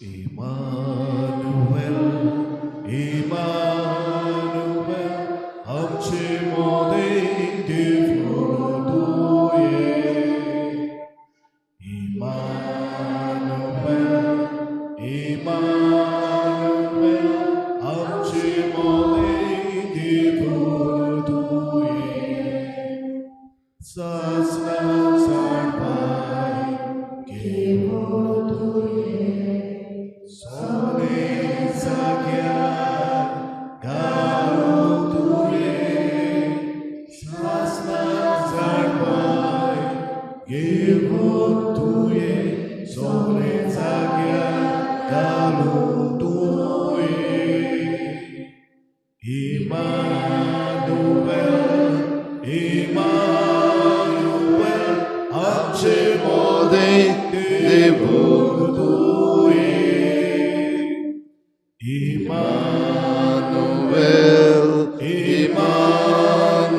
Emmanuel Emmanuel आमचे मोदें देवून तुवें. इमानुएल इमानुएल आमचे मोदें देवून तुवें. सासना साणपाय घेवन तुवें सोने जाग्यार घालून तुवें. सासना साणपाय घेवन तुवें सोने जाग्यार घालून तुवें. इमानुएल इमानुएल आमचे मोदें देवून तुवें. इमानुएल इमानुएल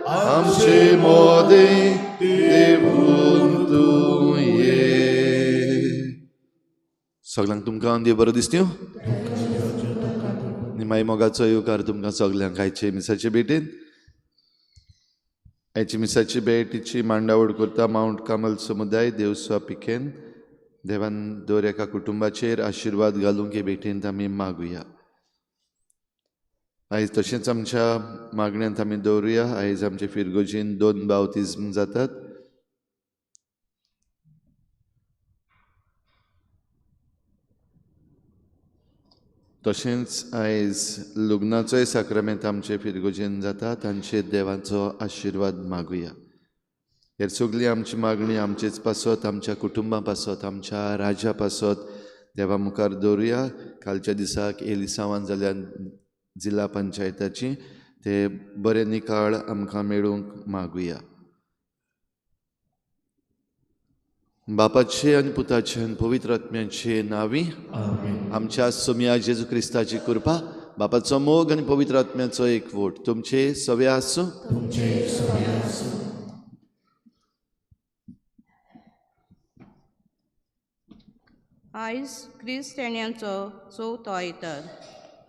आमचे मोदें देवून तुवें. सगल्यांक तुमकां देव बरो दिसता. निमाई मोगाचो येवकार तुमकां सगल्यांक आयचे मिसाचे भेटेन. आयची मिसाची भेटीची मांडावळ करता मावंट कामल समुदाय देवस्वा पिकेन. देवान दर एका कुटुंबाचेर आशिर्वाद घालूंक हे भेटेंत आमी मागुया. आयज तशेंच आमच्या मागण्यांत आमी दवरुया. आयज आमचे फिरगोजीन 2 बावतिज्म जातात. तशेंच आयज लग्नाचोय साक्रामेंत आमचे फिरगोजेन जाता. तांचेर देवाचो आशिर्वाद मागुया. हेर सगळी आमची मागणी आमचेच पासत, आमच्या कुटुंबा पासत, आमच्या राज्या पासत देवा मुखार दवरुया. कालच्या दिसाक एलिसांवान जाल्या जिल्ला पंचायताची ते बरे निकाळ आमकां मेळूंक मागुया. बापाचे आनी पुताचे आनी पवित्र आत्म्याचे नांवी आमच्या सोमया जेजू क्रिस्ताची कृपा, बापाचो मोग आनी पवित्र आत्म्याचो एकवट तुमचे सवे आसूं. आयज क्रिस्ताण्यांचो चवथो आयतार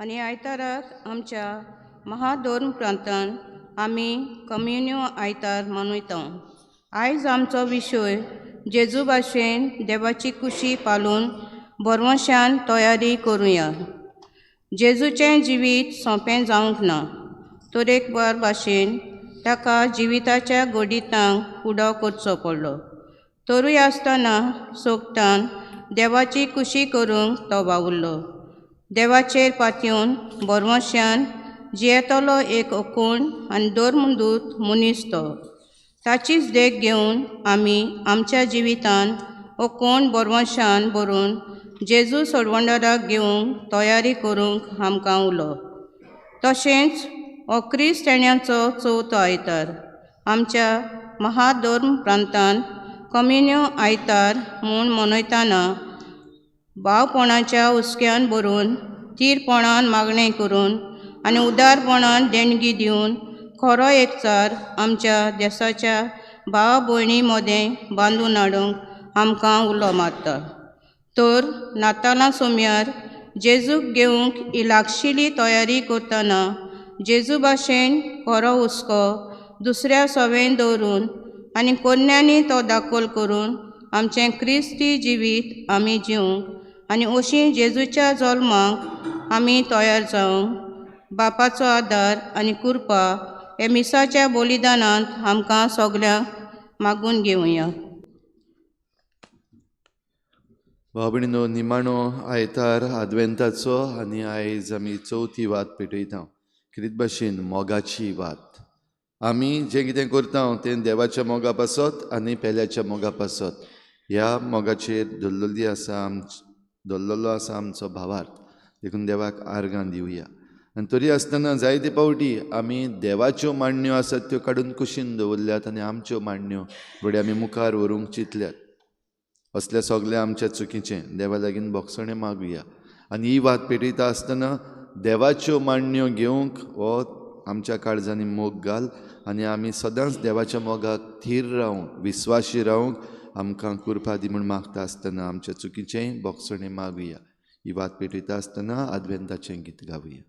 आनी आयताराक आमच्या महाधर्म प्रांतान आमी कम्युन्यू आयतार मनयता. आयज आमचो विशय जेजू भाशेन देवाची कुशी पालून बरवंशान तयारी करुया. जेजूचें जिवीत सोंपें जावंक ना, तरेकवार भाशेन ताका जिविताच्या गोडितांक उडो करचो पडलो. तरूय आसतना सोगटान देवाची कुशी करूंक तो वावुरलो. देवाचेर पातयेवन बरवंशान जियेतलो एक अकोण आनी धर्मदूत मनीस तो. ताचीच देख घेवन आमी आमच्या जिवितान अकोण बरवंशान भरून जेजू सोडवणदाराक घेवंक तयारी करूंक आमकां उलो. तशेंच हो क्रिस्ताण्यांचो चवथो आयतार आमच्या महाधर्म प्रांतान कम्युन्यू आयतार म्हूण मनयतना भावपणाच्या हुस्क्यान भरून थीरपणान मागणें करून आनी उदारपणान देणगी दिवन खरो एकचार आमच्या देसाच्या भाव भयणी मदें बांदून हाडूंक आमकां उलो मारता. तर नातालां सोम्यार जेजूक घेवंक ही लागशिल्ली तयारी करतना जेजू भाशेन खरो हुस्को दुसऱ्या सवेन दवरून आनी कोन्यांनी तो दाखल करून आमचें क्रिस्ती जिवीत आमी जिवंक आनी अशी जेजूच्या जल्माक आमी तयार जावंक बापाचो आदार आनी कृपा हे मिसाच्या बलिदानांत आमकां सगल्यांक मागून घेवया. भाव भयणीनो, निमाणो आयतार आदवेंताचो आनी आयज आमी चवथी वात पेटयता. कितें भाशेन मोगाची वात. आमी जें कितें करता तें देवाच्या मोगा पासत आनी पेल्याच्या मोगा पासत. ह्या मोगाचेर धरलेली आसा धरलेलो आसा आमचो भावार्थ. देखून देवाक आर्गां दिवया. आनी तरी आसतना जायते फावटी आमी देवाच्यो मांडण्यो आसात त्यो काडून कुशीन दवरल्यात आनी आमच्यो मांडण्यो घडये आमी मुखार व्हरूंक चिंतल्यात. असल्या सगल्या आमच्या चुकीचें देवा लागीं भोगसणें मागुया. आनी ही वात पेटयता आसतना देवाच्यो मांडण्यो घेवंक हो आमच्या काळजांनी मोग घाल आनी आमी सदांच देवाच्या मोगाक थीर रावंक, विस्वाशी रावंक आमकां कृपा दी म्हूण मागता आसतना आमच्या चुकीचें बोगसणें मागुया. ही वात पेटयता आसतना आदवेंताचें गीत गावया.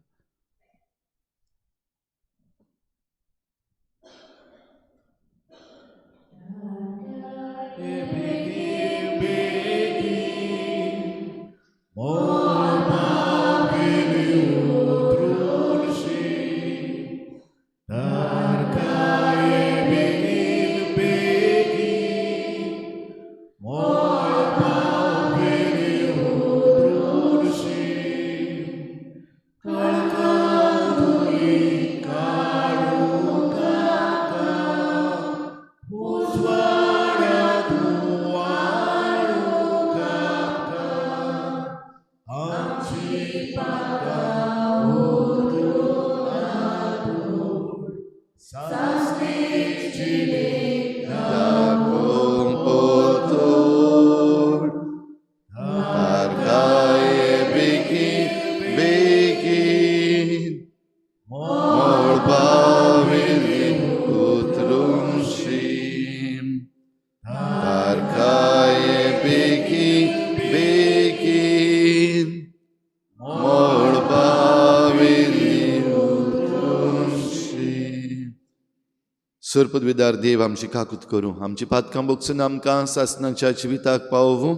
सरपदविदार देव आमची काकूत करूं, आमची पातकां बोगसून आमकां सासणाच्या जिविताक पावोवं.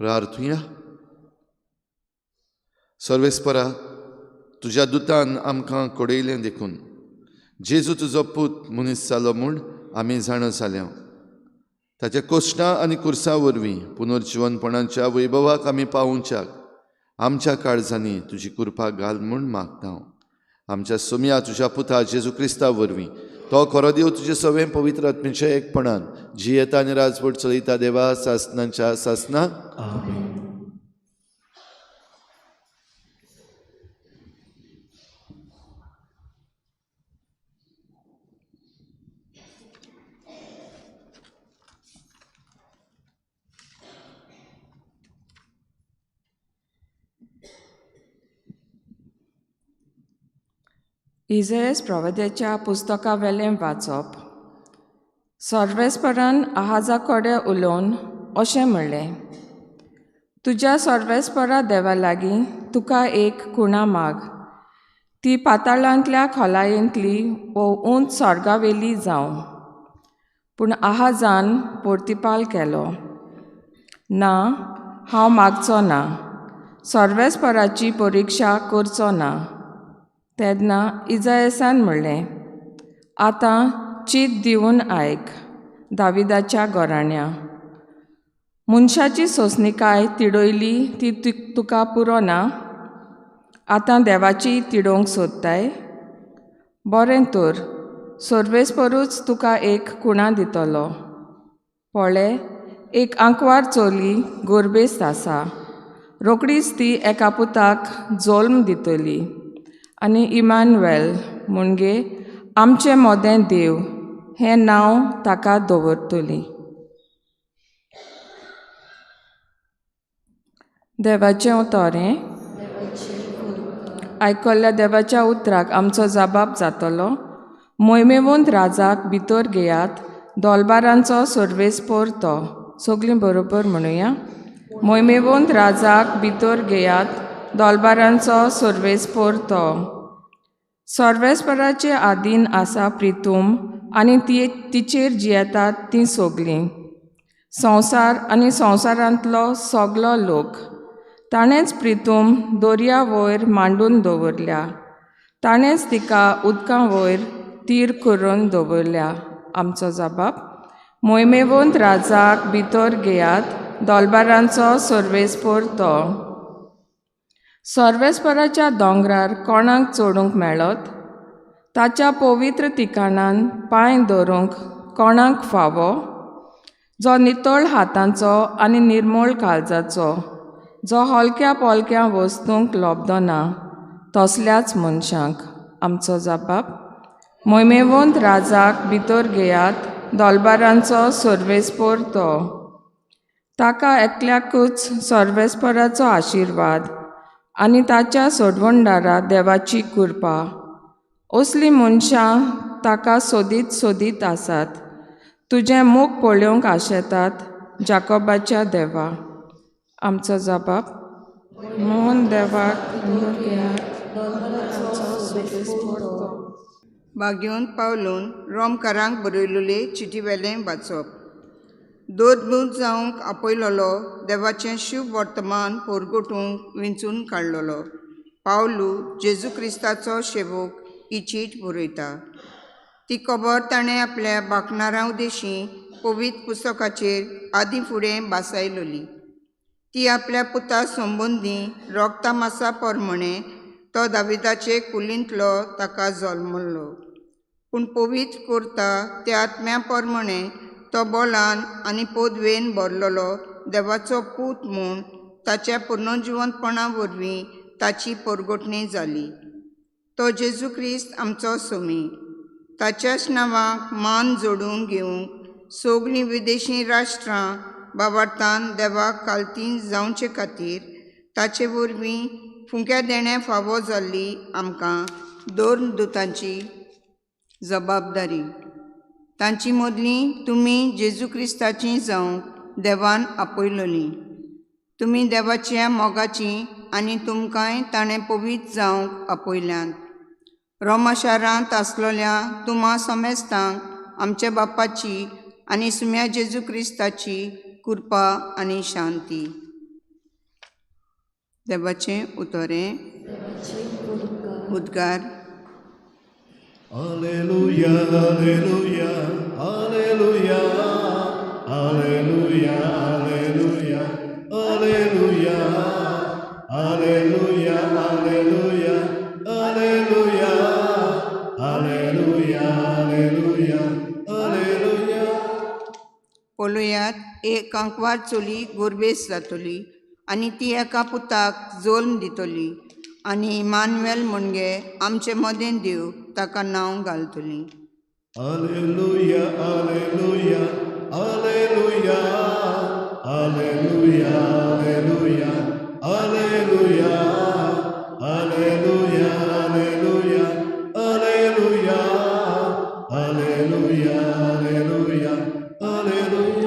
प्रार्थुया. सर्वेस्परा, तुज्या दुतान आमकां कोडयलें देखून जेजू तुजो पूत मनीस जालो म्हूण आमी जाणा जाल्या. ताच्या कोश्टां आनी कुर्सां वरवीं पुनर्जिवनपणाच्या वैभवाक आमी पावोवच्याक आमच्या काळजांनी तुजी कृपा घाल म्हूण मागता. आमच्या सोम्या तुज्या पुता जेजू क्रिस्ता वरवीं तो खरो देव तुजे सवें पवित्र आत्म्याच्या एकपणान जियेता आनी राजवट चलयता देवा सासनाच्या सासना. इजयस प्रवद्याच्या पुस्तकावेलें वाचप. सर्वेस्परान आहाजा कडेन उलोवन अशें म्हणलें, तुज्या सर्वेस्परा देवा लागीं तुका एक खुणा माग, ती पाताळांतल्या खोलायेंतली वो उंच स्वर्गावेली जावं. पूण आहाजान पोर्तिपाल केलो, ना, हांव मागचो ना, सर्वेस्पराची परिक्षा करचो ना. तेन्ना इजायसान म्हणलें, आतां चीत दिवन आयक दाविदाच्या घराण्या, मनशाची सोंसणीकाय तिडयली ती तुका पुरो ना, आतां देवाची तिडोवंक सोदताय? बरें तर, सर्वेस्परूच तुका एक खुणा दितलो. पळय, एक आंकवार चली गोरबेस्त आसा, रोखडीच ती एका पुताक जल्म दितली आनी इमानुएल म्हणजे आमचे मोदें देव हें नांव ताका दवरतली. देवाचें उतर आयकल्ल्या देवाच्या उतराक आमचो जबाब जातलो. मोहिमेवंत राजाक भितर घेयात, दोलबारांचो सर्वेस्पोर तो. सगळीं बरोबर म्हणुया, मोहिमेवंत राजाक भितर घेयात, दोलबारांचो सर्वेस्पोर तो. सर्वेस्पराचे आदीन आसा प्रितूम आनी ती तिचेर जियेतात तीं सगळीं. संवसार आनी संवसारांतलो सगलो लोक. ताणेंच प्रितूम दर्या वयर मांडून दवरल्या, ताणेंच तिका उदकां वयर तीर करून दवरल्या. आमचो जबाब मोहिमेवंत राजाक भितर घेयात, दोलबारांचो सर्वेस्पोर तो. सर्वेस्पराच्या दोंगरार कोणाक चडूंक मेळत? ताच्या पवित्र ठिकाणान पांय दवरूंक कोणाक फावो? जो नितळ हातांचो आनी निर्मळ काळजाचो, जो हलक्या पोलक्या वस्तूंक लोबदना, तसल्याच मनशांक. आमचो जबाब मोहिमेवंत राजाक भितर घेयात, दोलबारांचो सर्वेस्पोर तो. ताका एकल्याकूच सर्वेस्पराचो आशिर्वाद आनी ताच्या सोडवणदारा देवाची कृपा. असलीं मनशां ताका सोदीत सोदीत आसात, तुजें मुख पळोवंक आशेतात, जाकोबाच्या देवा. आमचो जबाब मोहन देवाक. भाग्योन पावलून रोमकारांक बरयलेले चिटीवेलें वाचप. दोदूत जावंक आपयलोलो देवाचें शुभ वर्तमान पोरगोटूंक विंचून काडलेलो पावलू जेजू क्रिस्ताचो शेवक ही चीट बरयता. ती खबर ताणें आपल्या बाकणारां उदेशीं पवित्र पुस्तकाचेर आदीं फुडें भासायलोली. ती आपल्या पुता संबंदी रोगता मासा परमणे तो दाविदाचे कुलींतलो ताका जल्मल्लो, पूण पवित्र करता त्या आत्म्या परमणे तो बोलान आनी पदवेन भरलेलो देवाचो पूत म्हूण ताच्या पुर्नजिवंतपणा वरवीं ताची परगटणी जाली. तो जेजू क्रिस्त आमचो सोमी. ताच्याच नांवाक मान जोडून घेवंक सगळीं विदेशी राष्ट्रां बाबार्थान देवाक कालती जावचे खातीर ताचे वरवीं फुंक्या देणें फावो जाल्ली आमकां दोन दुतांची जबाबदारी. तांची मदलीं तुमी जेजू क्रिस्ताची जावंक देवान आपयलोली. तुमी देवाच्या मोगाची आनी तुमकांय ताणें पवित्र जावंक आपयल्यात. रोमा शारांत आसलेल्या तुमा समेस्तांक आमच्या बापाची आनी सुम्या जेजू क्रिस्ताची कृपा आनी शांती. देवाचें उतरें उद्गार. Alleluia, alleluia, alleluia, alleluia, alleluia, alleluia, alleluia, alleluia, alleluia, alleluia, alleluia, alleluia. पळयात, एक आंकवार चली गोरबेस जातली आनी ती एका पुताक जल्म दितली आनी इमानुएल म्हणजे आमचे मदें देव ताका नांव घालतली. Alleluia, alleluia, alleluia, alleluia, alleluia, alleluia, alleluia, alleluia, alleluia, alleluia, alleluia, alleluia.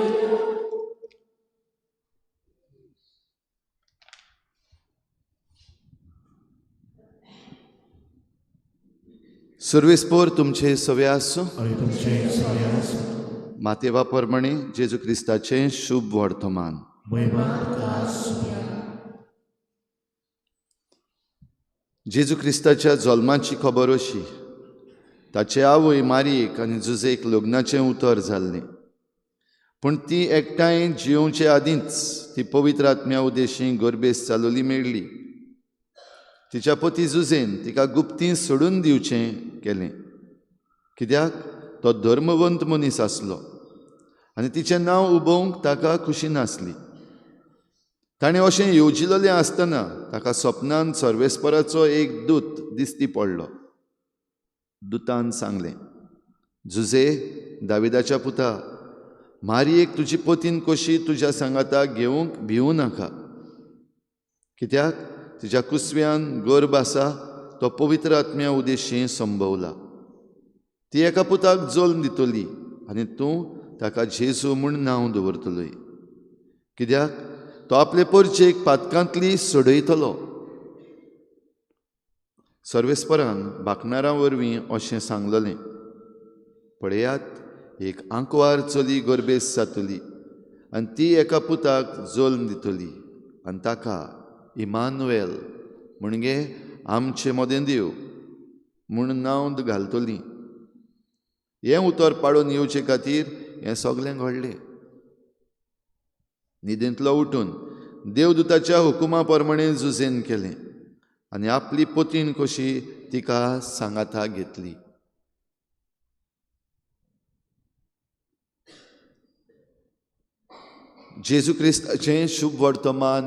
सर्वेस्पोर तुमचे सवे आसूं. आनी तुमचे सवे आसूं. मातेवा परमणे जेजू क्रिस्ताचें शुभ वर्तमान. जेजू क्रिस्ताच्या जल्माची खबर अशी, ताचे आवय मारयेक आनी जुजेक लग्नाचें उतर जाल्लें, पूण ती एकठांय जियोवचे आदींच ती पवित्र आत्म्या उदेशी गर्भेस चालवली मेळ्ळी. तिच्या पती जुजेन तिका गुप्ती सोडून दिवचें केलें, कित्याक तो धर्मवंत मनीस आसलो आनी तिचें नांव उबोवंक ताका खुशी नासली. ताणें अशें येवजिलेलें आसतना ताका सपनान सर्वेस्पराचो एक दूत दिश्टी पडलो. दुतान सांगलें, जुजे दाविदाच्या पुता, मारयेक तुजी पतीन कशी तुज्या सांगाता घेवंक भिवूं नाका, कित्याक तिच्या कुसव्यान गर्भ आसा तो पवित्र आत्म्या उदेशी संभवला. ती एका पुताक जल्म दितली आनी तूं ताका जेजू म्हूण नांव दवरतलोय, कित्याक तो आपले परचेक पातकांतली सोडयतलो. सर्वेस्परान बाकणारां वरवीं अशें सांगलेलें, पळयात, एक आंकवार चली गर्भेस जातली आनी ती एका पुताक जल्म दितली आनी ताका इमानुएल म्हणजे आमचे मदें देव म्हूण नांव घालतली. हें उतर पाळून येवचे खातीर हें सगळें घडलें. न्हिदेंतलो उठून देवदूताच्या हुकुमा प्रमाणे जुझेन केलें आनी आपली पतीण कशी तिका सांगाता घेतली. जेजू क्रिस्ताचें शुभ वर्तमान.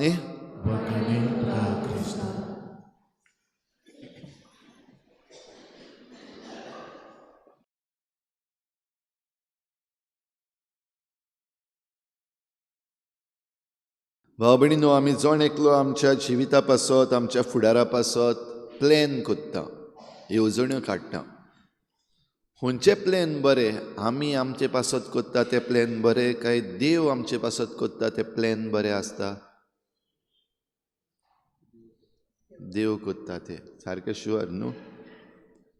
भाव भयणीनो, आमी जण एकलो आमच्या जिविता पासत, आमच्या फुडारा पासत प्लॅन कोत्ता, येवजण्यो काडटा. खंयचे प्लॅन बरे? आमी आमचे पासत कोत्ता ते प्लॅन बरे काय देव आमचे पासत कोत्ता ते प्लॅन बरे आसता? देव कोत्ता ते सारकें शुअर न्हू.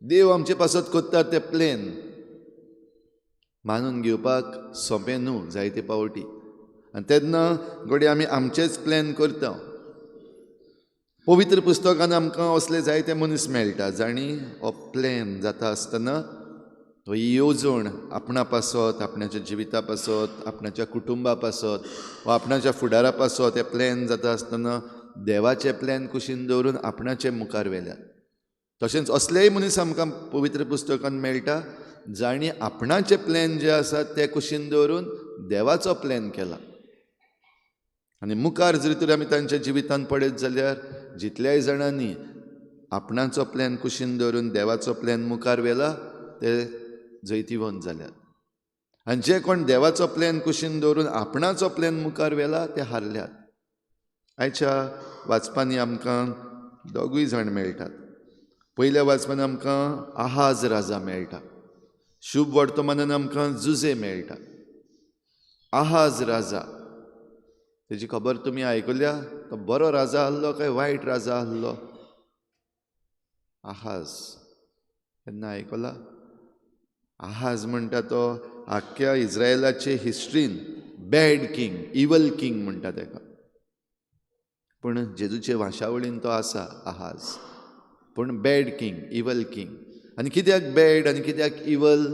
देव आमचे पासत कोत्ता ते प्लॅन मानून घेवपाक सोंपें न्हू जायते पावटी. आनी तेन्ना घडये आमी आमचेच प्लॅन करता. पवित्र पुस्तकान आमकां असले जायते मनीस मेळटा जांणी हो प्लॅन जाता आसतना हो येवजण आपणा पासत, आपणाच्या जिविता पासत, आपणाच्या कुटुंबा पासत वा आपणाच्या फुडारा पासत हे प्लॅन जाता आसतना देवाचे प्लॅन कुशीन दवरून आपणाचे मुखार व्हेल्यात. तशेंच असलेय मनीस आमकां पवित्र पुस्तकान मेळटा जांणी आपणाचे प्लॅन जे आसात ते कुशीन दवरून देवाचो प्लॅन केला. आनी मुखार जरी तर आमी तांच्या जिवितांत पळयत जाल्यार जितल्याय जाणांनी आपणाचो प्लॅन कुशीन दवरून देवाचो प्लॅन मुखार व्हेला ते जैतिवंत जाल्यात. आनी जे कोण देवाचो प्लॅन कुशीन दवरून आपणाचो प्लॅन मुखार व्हेला ते हारल्यात. आयच्या वाचपांनी आमकां दोगूय जाण मेळटात. पयल्या वाचपान आमकां आहाज राजा मेळटा, शुभ वर्तमानान आमकां जुझे मेळटा. आहाज राजा तेजी खबर तुमी आयकल्या? तो बरो राजा आहलो काय वायट राजा आहलो? आहाज केन्ना आयकला? आहाज म्हणटा तो आख्ख्या इस्रायलाचे हिस्ट्रीन बॅड किंग, इवल किंग म्हणटा तेका. पूण जेजूचे वाशावळीन तो आसा आहाज, पूण बॅड किंग, इवल किंग. आनी कित्याक बॅड आनी कित्याक इवल?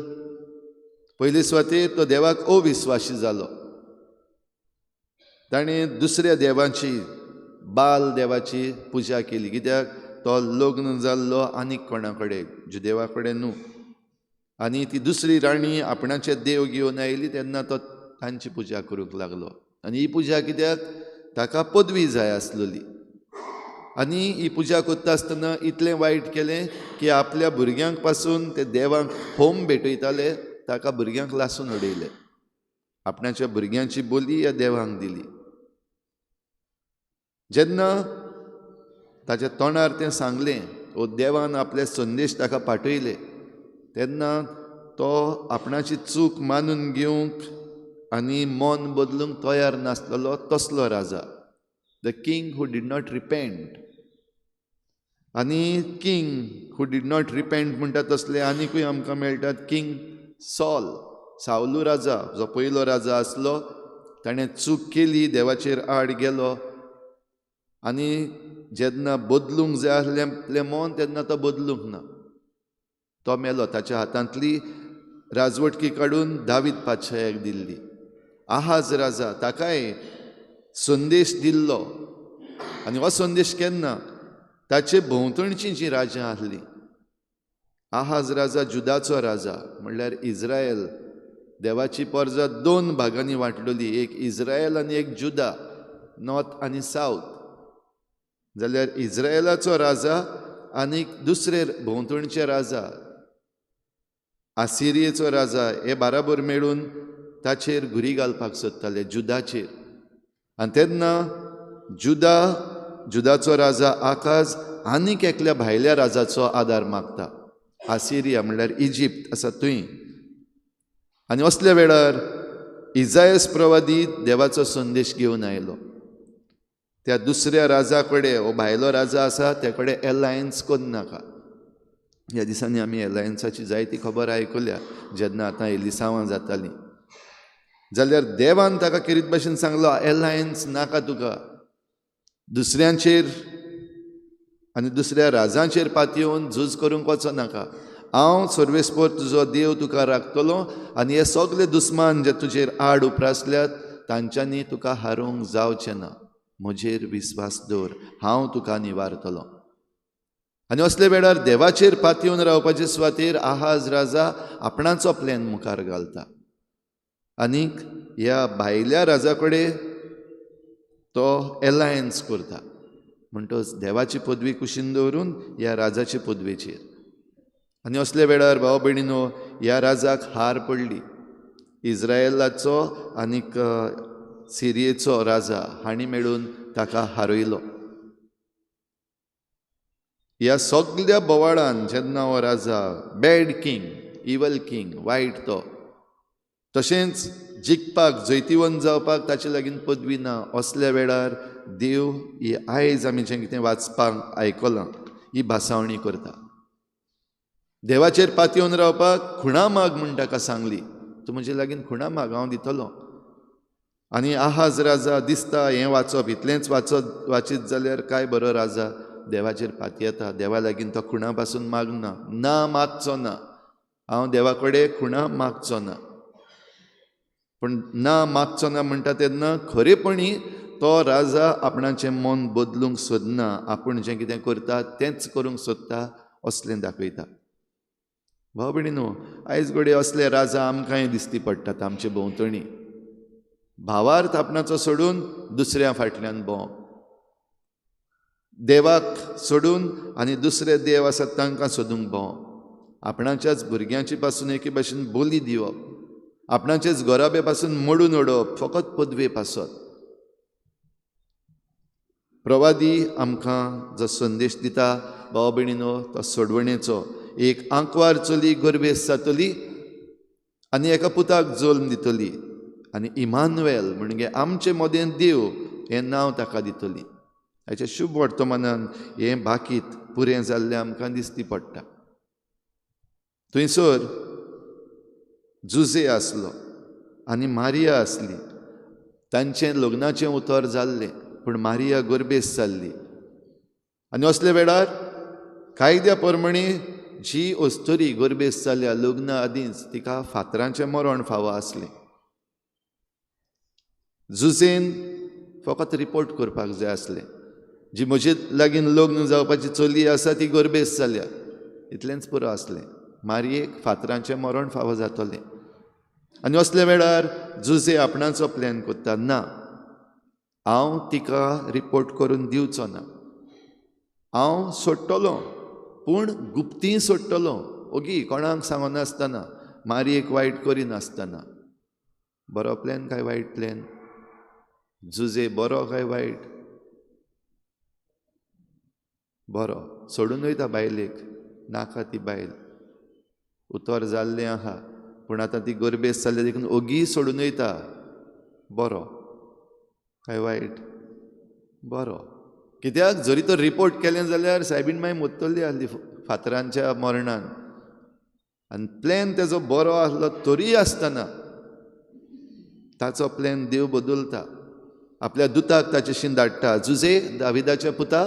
पयले सुवातेर तो देवाक अविस्वाशी जालो. ताणें दुसऱ्या देवाची, बाल देवाची पुजा केली. कित्याक? तो लग्न जाल्लो आनीक कोणा कडेन, जुदेवा कडेन न्हू. आनी ती दुसरी राणी आपणाचे देव घेवन आयली तेन्ना तो तांची पुजा करूंक लागलो. आनी ही पुजा कित्याक? ताका पदवी जाय आसलेली. आनी ही पुजा करता आसतना इतलें वायट केलें की आपल्या भुरग्यांक पासून ते देवांक होम भेटयताले, ताका भुरग्यांक लासून उडयले. आपणाच्या भुरग्यांची बोली ह्या देवांक दिली. जेन्ना ताच्या तोंडार तें सांगलें वो देवान आपले संदेश ताका पाठयले तेन्ना तो आपणाची चूक मानून घेवंक आनी मन बदलूंक तयार नासलेलो तसलो राजा, the king who did not repent. आनी king who did not repent म्हणटा तसले आनिकूय आमकां मेळटात. किंग सॉल, सावलू राजा, जो पयलो राजा आसलो, ताणें चूक केली, देवाचेर आड गेलो आनी जेन्ना बदलूंक जाय आसलें आपलें मन तेन्ना तो बदलूंक ना, तो मेलो. ताच्या हातांतली राजवटकी काडून दावीद पातशायाक दिल्ली. आहाज राजा, ताकाय संदेश दिल्लो. आनी हो संदेश केन्ना? ताचे भोंवतणचीं जीं राजां आसलीं, आहाज राजा जुदाचो राजा म्हणल्यार इस्रायल देवाची परजा दोन भागांनी वांटलेली, एक इस्रायल आनी एक जुदा, नॉर्थ आनी सावथ. जाल्यार इस्रायलाचो राजा आनी दुसरे भोंवतणचे राजा, आसिरियेचो राजा, हे बाराबर मेळून ताचेर घुरी घालपाक सोदताले, जुदाचेर. आनी तेन्ना जुदाचो राजा आकाज आनीक एकल्या भायल्या राजाचो आदार मागता, आसिरिया म्हणल्यार इजिप्त आसा थंय. आनी असल्या वेळार इजायस प्रवादी देवाचो संदेश घेवन आयलो. त्या दुसऱ्या राजा कडेन, हो भायलो राजा आसा त्या कडेन एलायन्स करनाका. ह्या दिसांनी आमी एलायन्साची जायती खबर आयकल्या जेन्ना आतां एलिसांवां जातालीं. जाल्यार देवान ताका केरीत भाशेन सांगलो, एलायन्स नाका तुका, दुसऱ्यांचेर आनी दुसऱ्या राजांचेर पातयेवन झूज करूंक वचो नाका. हांव सर्वेस्पर तुजो देव तुका राखतलो आनी हे सगळे दुस्मान जे तुजेर आड उप्रासल्यात तांच्यांनी तुका हारोवंक जावचें ना. म्हजेर विस्वास दवर, हांव तुका निवारतलो. आनी असले वेळार देवाचेर पातयेवन रावपाचे सुवातेर आहाज राजा आपणाचो प्लॅन मुखार घालता आनीक ह्या भायल्या राजा कडेन तो एलायन्स करता. म्हणटच देवाची पदवी कुशीन दवरून ह्या राजाचे पदवेचेर. आनी असले वेळार भाव भयणीनो ह्या राजाक हार पडली. इज्रायलाचो आनीक सिरियेचो राजा हांणी मेळून ताका हारयलो. ह्या सगल्या बोवाळान जेन्ना हो राजा बॅड किंग, इवल किंग, वायट तो, तशेंच जिखपाक जैतिवंत जावपाक ताचे लागीं पदवी ना, असल्या वेळार देव ही आयज आमी जें कितें वाचपाक आयकलां ही भासावणी करता. देवाचेर पातयेवन रावपाक खुणा माग म्हूण ताका सांगली, तूं म्हजे लागीं खुणा माग, हांव दितलो. आनी आहाज राजा दिसता हें वाचप इतलेंच वाचीत जाल्यार काय बरो राजा देवाचेर पातयेता, देवा लागीं तो खुणा पासून मागना, ना मागचो ना, हांव देवा कडेन खुणा मागचो ना. पूण ना मागचो ना म्हणटा तेन्ना खरेपणी तो राजा आपणाचें मन बदलूंक सोदना, आपूण जें कितें करता तेंच करूंक सोदता असलें दाखयता. भाव भयणीनो आयज घडये असले राजा आमकांय दिसती पडटात आमचे भोंवतणी. भावार्थ आपणाचो सोडून दुसऱ्या फाटल्यान भोंवप, देवाक सोडून आनी दुसरे देव आसात तांकां सोदूंक भोंवप, आपणाच्याच भुरग्यांचे पासून एके भाशेन बोली दिवप, आपणाचेच घराबे पासून मोडून उडोवप फकत पदवे पासत. प्रवादी आमकां जो संदेश दिता भाव भयणीनो तो सोडवणेचो. एक आंकवार चली गर्भेस्त जातली आनी एका पुताक जल्म दितली आनी इमानुएल म्हणजे आमचे मदें देव हें नांव ताका दितली. हाच्या शुभ वर्तमानान हें बाकीत पुरें जाल्लें आमकां दिसती पडटा. थंयसर जुजे आसलो आनी मारिया आसली, तांचें लग्नाचें उतर जाल्लें, पूण मारिया गर्भेस्त जाल्ली. आनी असल्या वेळार कायद्या प्रमाणे जी अस्तुरी गर्भेस्त जाल्या लग्ना आदींच तिका फातरांचें मरण फावो आसलें. जुजेन फकत रिपोर्ट करपाक जाय आसलें, जी म्हजे लागीं लग्न जावपाची चली आसा ती गर्भेस्त जाल्या, इतलेंच पुरो आसलें. मारयेक फातरांचें मरण फावो जातलें. आनी असल्या वेळार जुजे आपणाचो प्लॅन करता, ना हांव तिका रिपोर्ट करून दिवचो ना, हांव सोडटलो, पूण गुप्ती सोडटलो, ओगी कोणाक सांगनासतना, मारयेक वायट करिनासतना. बरो प्लॅन काय वायट प्लॅन? जुजे बरो काय वायट? बरो. सोडून वयता बायलेक, नाका ती बायल, उतर जाल्लें आहा, पूण आतां ती गर्भेस्त जाल्ली देखून ओगी सोडून वयता. बरो काय वायट? बरो. कित्याक जरी तो रिपोर्ट केलें जाल्यार सायबीण मागीर मोत्तली आसली फातरांच्या मरणान. आनी प्लॅन तेजो बरो आसलो तरीय आसतना ताचो प्लॅन देव बदलता. आपल्या दुताक ताचेशीन धाडटा, जुजे दाविदाच्या पुता,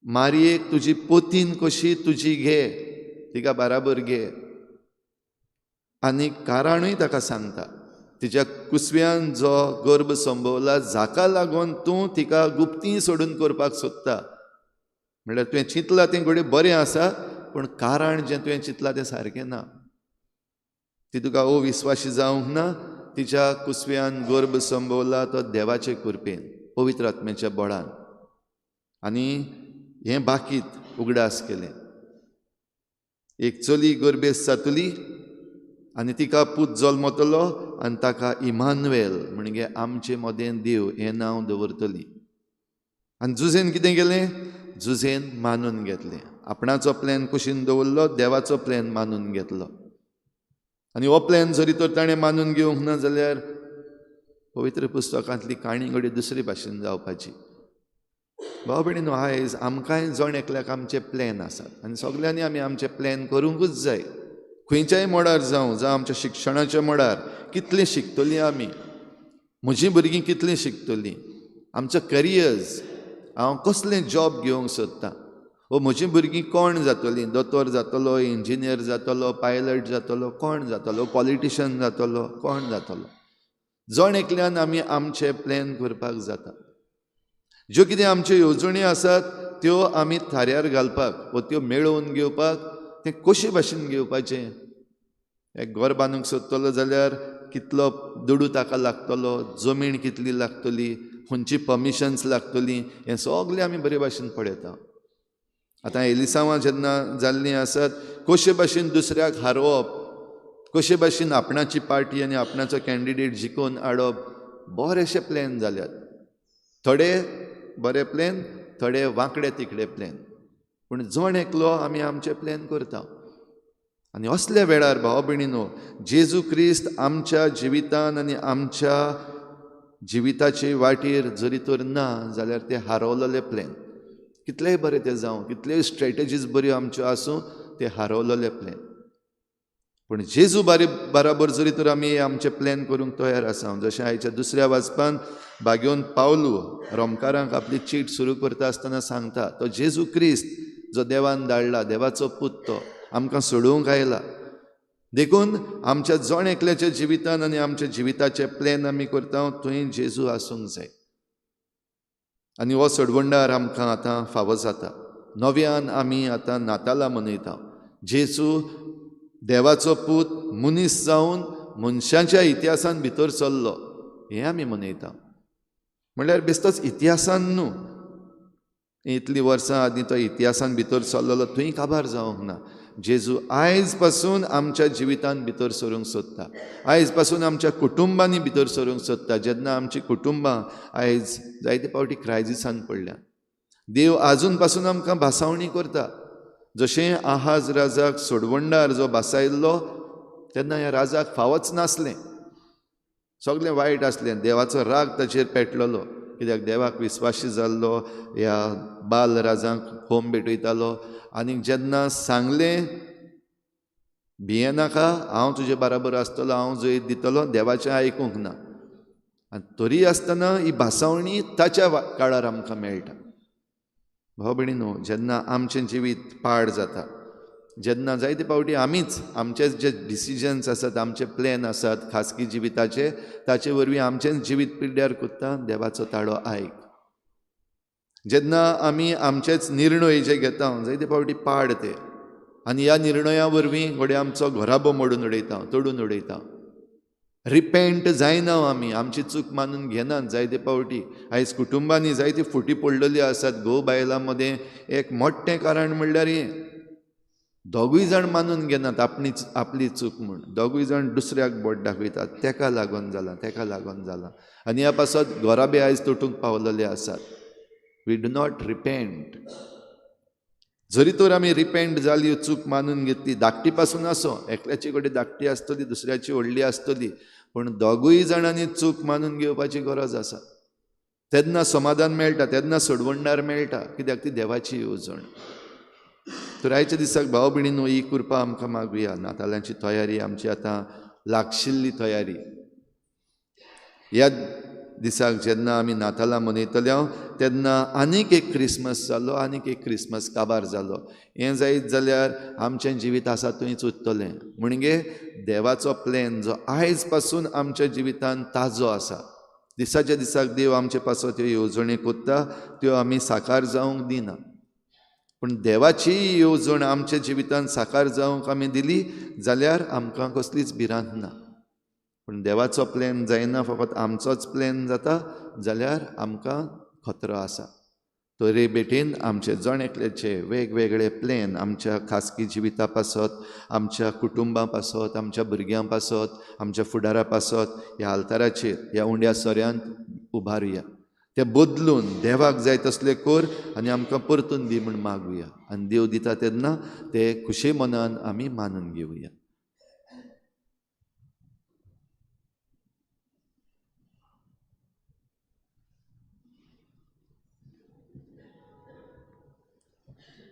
मारयेक तुजी पोतीन कशी तुजी घे, तिका बाराबर घे. आनी कारणूय ताका सांगता, तिच्या कुसव्यान जो गर्भ संभवला जाका लागून तूं तिका गुप्ती सोडून करपाक सोदता. म्हणल्यार तुवें चिंतलां तें घडये बरें आसा, पूण कारण जें तुवें चिंतलां तें सारकें ना. ती तुका अविस्वाशी जावंक ना, तिच्या कुसव्यान गर्भ संभवला तो देवाचे कृपेन, पवित्र आत्म्याच्या बळान. आनी हें बाकीत उगडास केलें, एक चली गर्भेस्त जातली आनी तिका पूत जल्मतलो आनी ताका इमानुएल म्हणजे आमचे मदें देव हें नांव दवरतली. आनी जुजेन कितें केलें? जुजेन मानून घेतलें, आपणाचो प्लॅन कुशीन दवरलो, देवाचो प्लॅन मानून घेतलो. आनी हो प्लॅन जरी तर ताणें मानून घेवंक ना जाल्यार पवित्र पुस्तकांतली काणी घडये दुसरी भाशेन जावपाची. भाव भयणीनो आयज आमकांय जण एकल्याक आमचे प्लॅन आसात आनी सगल्यांनी आमी आमचे प्लॅन करूंकूच जाय. खंयच्याय मळार जावं, जावं आमच्या शिक्षणाच्या मळार कितलीं शिकतलीं आमी, म्हजीं भुरगीं कितलीं शिकतलीं, आमचो करियर्स, हांव कसलें जॉब घेवंक सोदतां, वो म्हजीं भुरगीं कोण जातलीं, दोतोर जातलो, इंजिनियर जातलो, पायलट जातलो, कोण जातलो, पॉलिटिशन जातलो, कोण जातलो. जण एकल्यान आमी आमचे प्लॅन करपाक जाता. ज्यो कितें आमच्यो येवजण्यो आसात त्यो आमी थाऱ्यार घालपाक वो त्यो मेळोवन घेवपाक तें कशे भाशेन घेवपाचें. एक घर बांदूंक सोदतलो जाल्यार कितलो दुडू ताका लागतलो, जमीन कितली लागतली, खंयची परमिशन्स लागतली, हें सगळें आमी बरे भाशेन पळयता. आतां एलिसांवां जेन्ना जाल्लीं आसात, कशे भाशेन दुसऱ्याक हारोवप, कशे भाशेन आपणाची पार्टी आनी आपणाचो कॅन्डिडेट जिखोवन हाडप, बरेशे प्लॅन जाल्यात. थोडे बरे प्लॅन, थोडे वांकडे तिकडे प्लॅन, पूण जण एकलो आमी आमचे प्लॅन करता. आनी असल्या वेळार भाव भयणीनो, जेजू क्रिस्त आमच्या जिवितान आनी आमच्या जिविताचे वाटेर जरी तर ना जाल्यार ते हारवलेले प्लॅन, कितलेय बरे ते जावं, कितलेय स्ट्रेटजीज बऱ्यो आमच्यो आसूं, ते हारवलेले प्लॅन. पूण जेजू बराबर जरी तर आमी आमचे प्लॅन करूंक तयार आसा, जशें आयच्या दुसऱ्या वाचपान बागेवन पावलू रोमकारांक आपली चीट सुरू करता आसतना सांगता, तो जेजू क्रिस्त जो देवान धाडला, देवाचो पूत, तो आमकां सोडोवंक आयला. देखून आमच्या जण एकल्याच्या जिवितान आनी आमच्या जिविताचे प्लॅन आमी करता थंय जेजू आसूंक जाय. आनी हो सोडवणदार आमकां आतां फावो जाता. नव्यान आमी आतां नातालां मनयता. जेजू देवाचो पूत मनीस जावन मनशाच्या इतिहासान भितर सरलो हें आमी मनयता. म्हणल्यार बेश्टोच इतिहासान न्हू, इतलीं वर्सां आदीं तो इतिहासान भितर सरलेलो थंय काबार जावंक ना. जेजू आयज पासून आमच्या जिवितान भितर सरूंक सोदता, आयज पासून आमच्या कुटुंबांनी भितर सरूंक सोदता. जेन्ना आमची कुटुंबां आयज जायते फावटी क्रायजिसान पडल्या, देव आजून पासून आमकां भासावणी करता. जशें आहाज राजाक सोडवणदार जो भासायल्लो तेन्ना ह्या राजाक फावच नासलें, सगळें वायट आसलें, देवाचो राग ताचेर पेटलेलो, कित्याक देवाक विस्वाशी जाल्लो, ह्या बाल राजांक होम भेटयतालो. आनी जेन्ना सांगलें भियेनाका, हांव तुजे बराबर आसतलो, हांव जैत दितलो, देवाचें आयकूंक ना. आनी तरी आसतना ही भासावणी ताच्या काळार आमकां मेळटा. भाव भयणीनो, जेन्ना आमचें जिवीत पाड जाता, जेन्ना जायते फावटी आमीच आमचे जे डिसिजन्स आसात, आमचे प्लॅन आसात खाजगी जिविताचे, ताचे वरवीं आमचेंच जिवीत पिड्ड्यार कोत्ता, देवाचो ताळो आयक. जेन्ना आमी आमचेच निर्णय जे घेता जायते फावटी पाड ते, आनी ह्या निर्णया वरवीं घडये आमचो घराबो मोडून उडयता, तोडून उडयता. रिपेंट जायना आमी, आमची चूक मानून घेनात जायते फावटी. आयज कुटुंबांनी जायती फुटी पडलेली आसात. घोव बायलां मदें एक मोठें कारण म्हणल्यार हें, दोगूय जाण मानून घेनात आपली चूक म्हूण, दोगूय जाण दुसऱ्याक बोट दाखयतात, तेका लागून जालां, तेका लागून जालां. आनी ह्या पासत घराबे आयज तुटूंक पावलेले आसात. We do not repent. जरी तर आमी रिपेंट जाली, चूक मानून घेतली, धाकटी पासून आसूं, एकल्याची कडेन धाकटी आसतली, दुसऱ्याची व्हडली आसतली, पूण दोगूय जाणांनी चूक मानून घेवपाची गरज आसा. तेन्ना समाधान मेळटा, तेन्ना सोडवणदार मेळटा, कित्याक ती देवाची येवजण. तर आयच्या दिसाक भाव भयणीनो, ही कृपा आमकां मागुया. नातालांची तयारी आमची आतां लागशिल्ली तयारी. ह्या दिसाक जेन्ना आमी नातालां मनयतले तेन्ना आनीक एक क्रिसमस जालो, आनीक एक क्रिसमस काबार जालो. हें जायत जाल्यार आमचें जिवीत आसा थंयच उरतलें. म्हणजे देवाचो प्लॅन जो आयज पासून आमच्या जिवितान ताजो आसा, दिसाच्या दिसाक देव आमचे पासत त्यो येवजण्यो कोत्ता, त्यो आमी साकार जावंक दिना. पूण देवाची येवजण आमच्या जिवितान साकार जावंक आमी दिली जाल्यार आमकां कसलीच भिरांत ना. पूण देवाचो प्लॅन जायना, फकत आमचोच प्लॅन जाता जाल्यार आमकां खतरो आसा. तरी बेटीन आमचे जण एकल्याचे वेगवेगळे प्लॅन आमच्या खाजगी जिविता पासत, आमच्या कुटुंबां पासत, आमच्या भुरग्यां पासत, आमच्या फुडारा पासत ह्या आल्ताराचेर, ह्या उंड्या सोऱ्यांत उबारुया. ते बदलून देवाक जाय तसले कर आनी आमकां परतून दी म्हूण मागुया. आनी देव दिता तेन्ना ते खुशे मनान आमी मानून घेवया.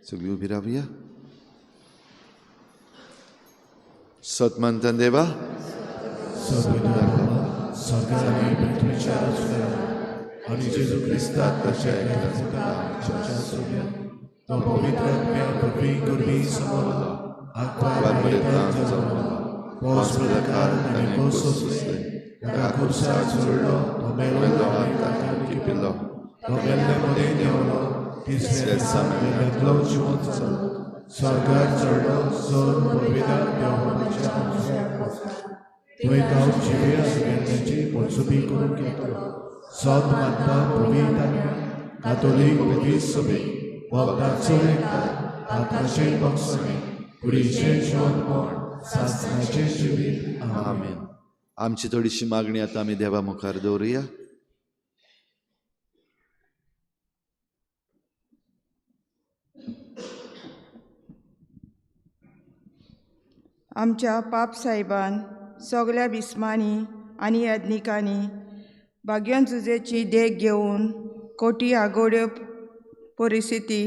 सगळी उबी रावया. सतमंतन देवा स्वर्गाने पृथ्वीच्या रचल्या आणि जेजू क्रिस्तात ताच्या एकल्या पुता आमच्या सोम्या तो पवित्र आत्म्या पृथ्वी गुरवी समोरलो आंकवार मरेतान जल्मलो पोस प्रकार ताणें कोस सोंसले ताका खुर्सार चडलो तो मेलो आनी ताका लिपिल्लो तो मेल्ले मदें देंवलो तिसऱ्या दिसा मेल्ल्यांतलो जिवंत जालो स्वर्गार चडलो सर पवित्र देवाच्या थंय तो जिवे आनी मेल्ल्याची मोजसुबी करूंक येतलो. सत मानता पवित्र आत्मा कातोलीक पवित्र सभेक वखदाचो एकठांय आत्माचें भोगसणें कुडीचें जिवंतपण सासणाचें जिवीत. आमेन. आमची थोडीशी मागणी आतां आमी देवा मुखार दवरुया. आमच्या पाप साहेबान सगळ्या बिस्मांनी आनी याज्ञिकांनी भाग्यन जुजेची देख घेवन कोटी आगोड्यो परिस्थिती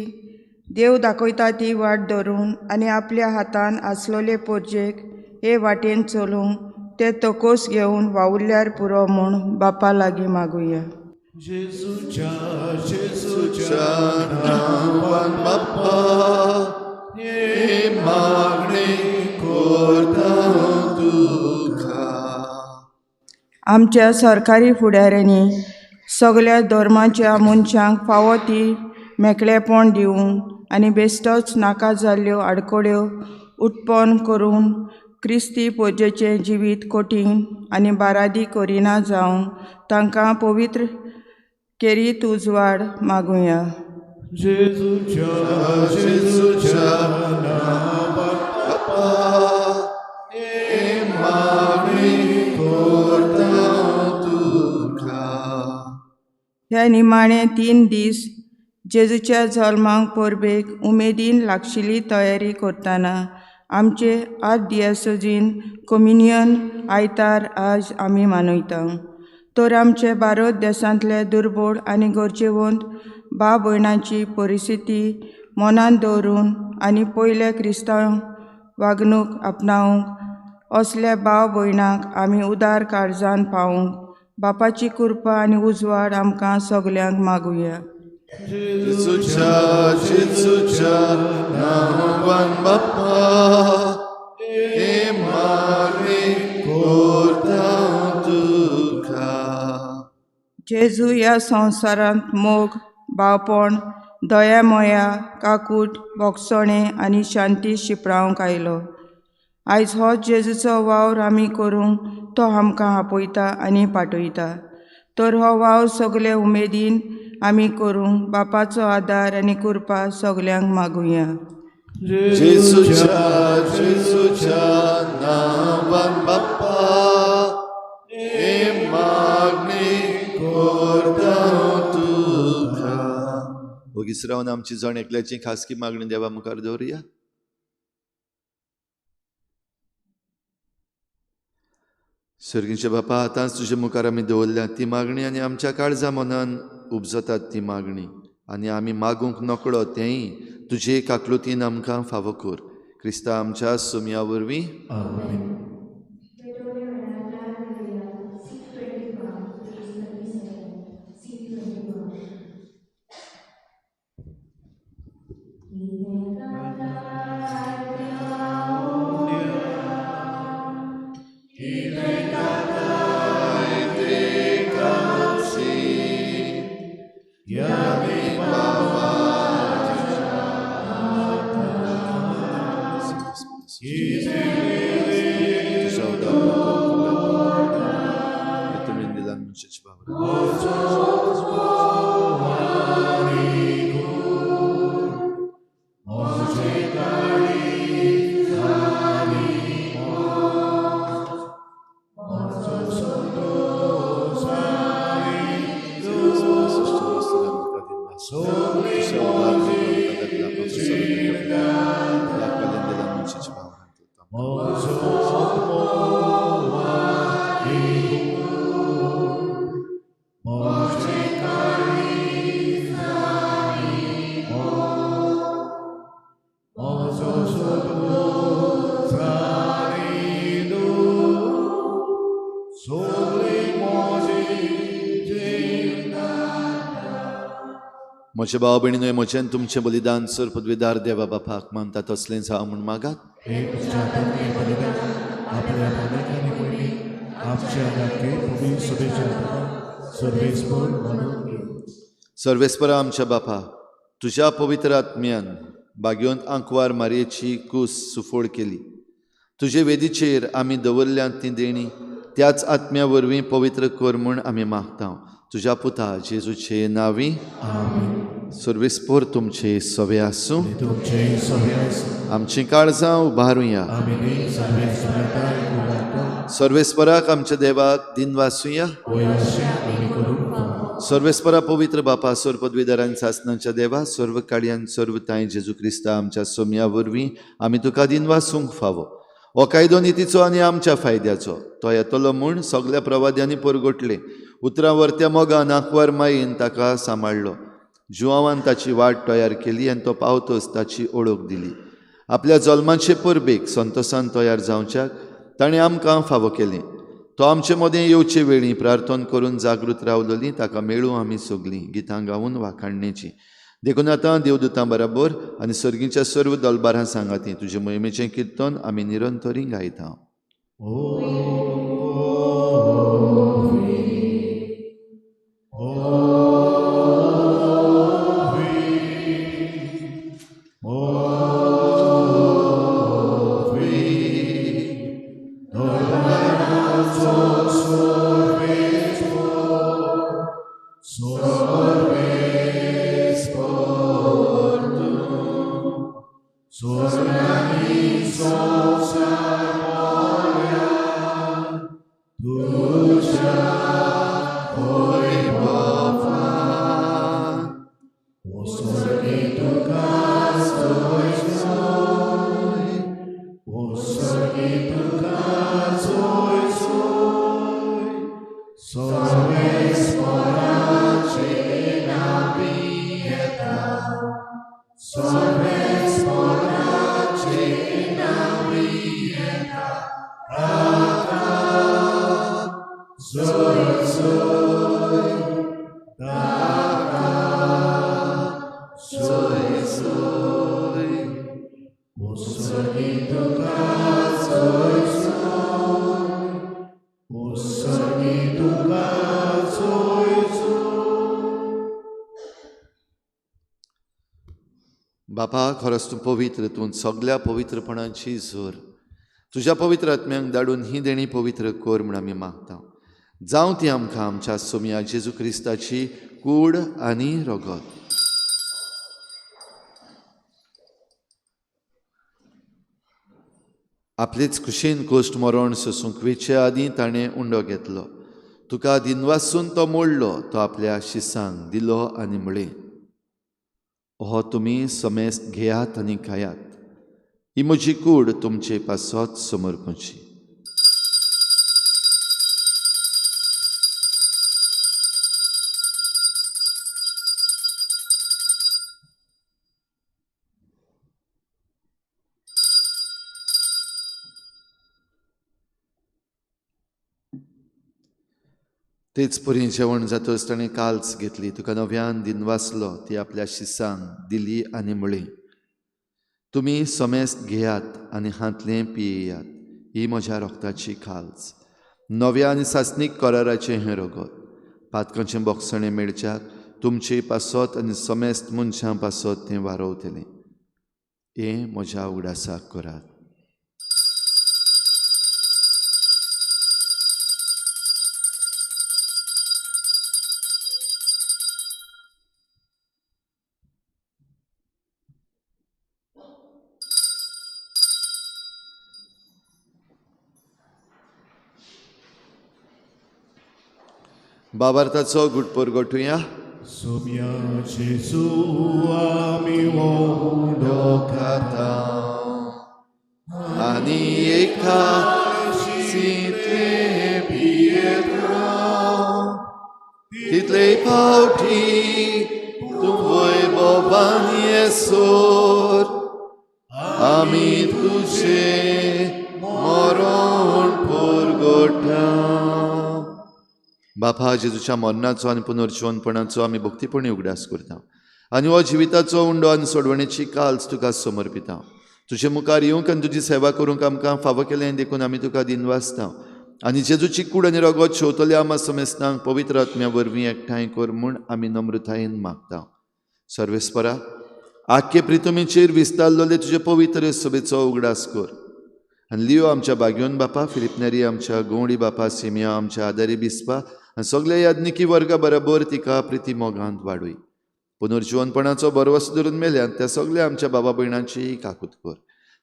देव दाखयता ती वाट धरून आनी आपल्या हातान आसलेले पोरजेक हे वाटेन चलूंक ते तकोस घेवन वावुरल्यार पुरो म्हूण बापा लागीं मागुया. जेजूच्या जेजूच्या नांवान बापा हे मागणें करता तुका. आमच्या सरकारी फुडाऱ्यांनी सगळ्या धर्माच्या मनशांक फावो ती मेकळेपण दिवन आनी बेश्टोच नाका जाल्ल्यो आडखळ्यो उत्पन्न करून क्रिस्ती पोजेचें जिवीत कठीण आनी बारादी करिना जावन तांकां पवित्र केरीत उजवाड मागुया. जेजूच्या जेजूच्या नांवान बापा हे मागणें करता तुका. ह्या निमाणे 3 दीस जेजूच्या जल्माक परबेक उमेदीन लागशिल्ली तयारी करतना आमचे आर्चदियोसेजीन कम्युनियन आयतार आज आमी मनयता. तर आमचे भारत देशांतले दुर्बळ आनी गरजेवंत भाव भयणांची परिस्थिती मनांत दवरून आनी पयले क्रिस्तांव वागणूक आपणावंक असल्या भाव भयणांक आमी उदार काळजान पावूंक बापाची कृपा आनी उजवाड आमकां सगल्यांक मागुया. जेजूच्या जेजूच्या नांवान बापा हे मागणें करता तुका. जेजू ह्या संवसारांत मोग, भावपण, दया, मोया, काकूट, भोगसणें आनी शांती शिंपडावंक आयलो. आयज हो जेजूचो वावर आमी करूंक तो आमकां आपयता आनी पाठयता. तर हो वावर सगळे उमेदीन आमी करूंक बापाचो आदार आनी कृपा सगल्यांक मागुया. जेजूच्या जेजूच्या नांवान बापा हे मागणें करता तुका. ओगीच रावन आमची जण एकल्याची खासगी मागणी देवा मुखार दवरुया. सर्गींच्या बापा, आतांच तुजे मुखार आमी दवरल्या ती मागणी आनी आमच्या काळजा मनान उपजतात ती मागणी आनी आमी मागूंक नकळो तेंय तुजे काकलुतीन आमकां फावो कर. क्रिस्ता आमच्या सुमया वरवीं. आमेन. म्हजे भाव भयणीनो, म्हजें तुमचें बलिदान सर पदवीदार देवा बापाक मानता तसलें जावं म्हूण मागात. सर्वेस्परा आमच्या बापा, तुज्या पवित्र आत्म्यान बागयोंत आंकवार मारयेची कूस सुफोळ केली. तुजे वेदीचेर आमी दवरल्यांत ती देणी त्याच आत्म्या वरवीं पवित्र कर म्हूण आमी मागता. तुज्या पुता जेजूचे नांवी. सर्वेस्पोर तुमचे सवे आसूं. आमचीं काळजां उबारुया. सर्वेस्पराक आमच्या देवाक दिनवासुया. सर्वेस्परा पवित्र बापा, सर्व पदवीधरान सासनाच्या देवा, सर्व काडयान सर्व तांय जेजू क्रिस्ता आमच्या सोम्या वरवीं आमी तुका दिनवासूंक फावो. हो कायदो नितीचो आनी आमच्या फायद्याचो तो येतलो म्हूण सगल्या प्रवाद्यांनी परगटले. उतरां वरत्या मोगान आंकवार मायेन ताका सांबाळ्ळो. जुवांवान ताची वाट तयार केली आनी तो पावतच ताची ओळख दिली. आपल्या जल्माचे परबेक संतोसान तयार जावच्याक ताणें आमकां फावो केलें. तो आमचे मदें येवचे वेळी प्रार्थना करून जागृत रावलोली ताका मेळूं आमी सगलीं गितां गावन वाखाणणेची. देखून आतां देवदूतां बराबर आनी सर्गीच्या सर्व दलबारां सांगाती तुजे मोहिमेचें किर्तन आमी निरंतरी गायता. बापा, खरोच तूं पवित्र, तूं सगल्या पवित्रपणाची जोर. तुज्या पवित्र आत्म्यांक धाडून ही देणी पवित्र कर म्हूण आमी मागता. जावं ती आमकां आमच्या सोम्या जेजू क्रिस्ताची कूड आनी रगत. आपलेच खुशेन कोश्ट मरण सोसूंक वेचे आदीं ताणें उंडो घेतलो. तुका दिनवासून तो मोडलो, तो आपल्या शिसांक दिलो आनी म्हळें, हो तुमी समेस्त घेयात आनी खायात, ही म्हजी कूड तुमचे पासत समर्पणची. तेच परी जेवण जातच ताणें काल्स घेतली, तुका नव्यान दिनवासलो, ती आपल्या शिसांक दिली आनी म्हळें, तुमी समेस्त घेयात आनी हांतलें पियेयात, ही म्हज्या रोगताची खाल्स, नव्या आनी सासणीक कराराचें हें रगत. पातकांचें बोगसणें मेळच्याक तुमचे पासत आनी समेस्त मनशां पासत तें वारोवतलें. हें म्हज्या उगडासाक करात. बाबार्थाचो गुटपोर गोठुया. सोम्या जेजू आमी उंडो खाता आनी एका शितले पियेता, तितले फावटी तूं वैभवान येसर आमी तुजें मरण परगटा. बापा, जेजूच्या मरणाचो आनी पुनर्जिवनपणाचो आमी भक्तीपणी उगडास करता. आनी हो जिविताचो उंडो आनी सोडवणेची काल्स तुका समर्पिता. तुजे मुखार येवंक आनी तुजी सेवा करूंक आमकां फावो केलें देखून आमी तुका दिनवासता. आनी जेजूची कूड आनी रगत शेवतल्या आमा समेस्तांक पवित्र आत्म्या वरवीं एकठांय कर म्हूण आमी नम्रतायेन मागता. सर्वेस्परा, आख्खे प्रितमीचेर विस्तारलेले तुजे पवित्र सभेचो उगडास कर. आनी लियो आमच्या बाग्योन बापा, फिलिपनेरी आमच्या गोवडी बापा, सिमिया आमच्या आदारी बिस्पा आनी सगल्या याज्ञिकी वर्गा बरोबर तिका प्रिती मोगांत वाडय. पुनर्जिवनपणाचो भरवंसो धरून मेल्यान त्या सगल्या आमच्या बाबा भयणांची काकूत कर.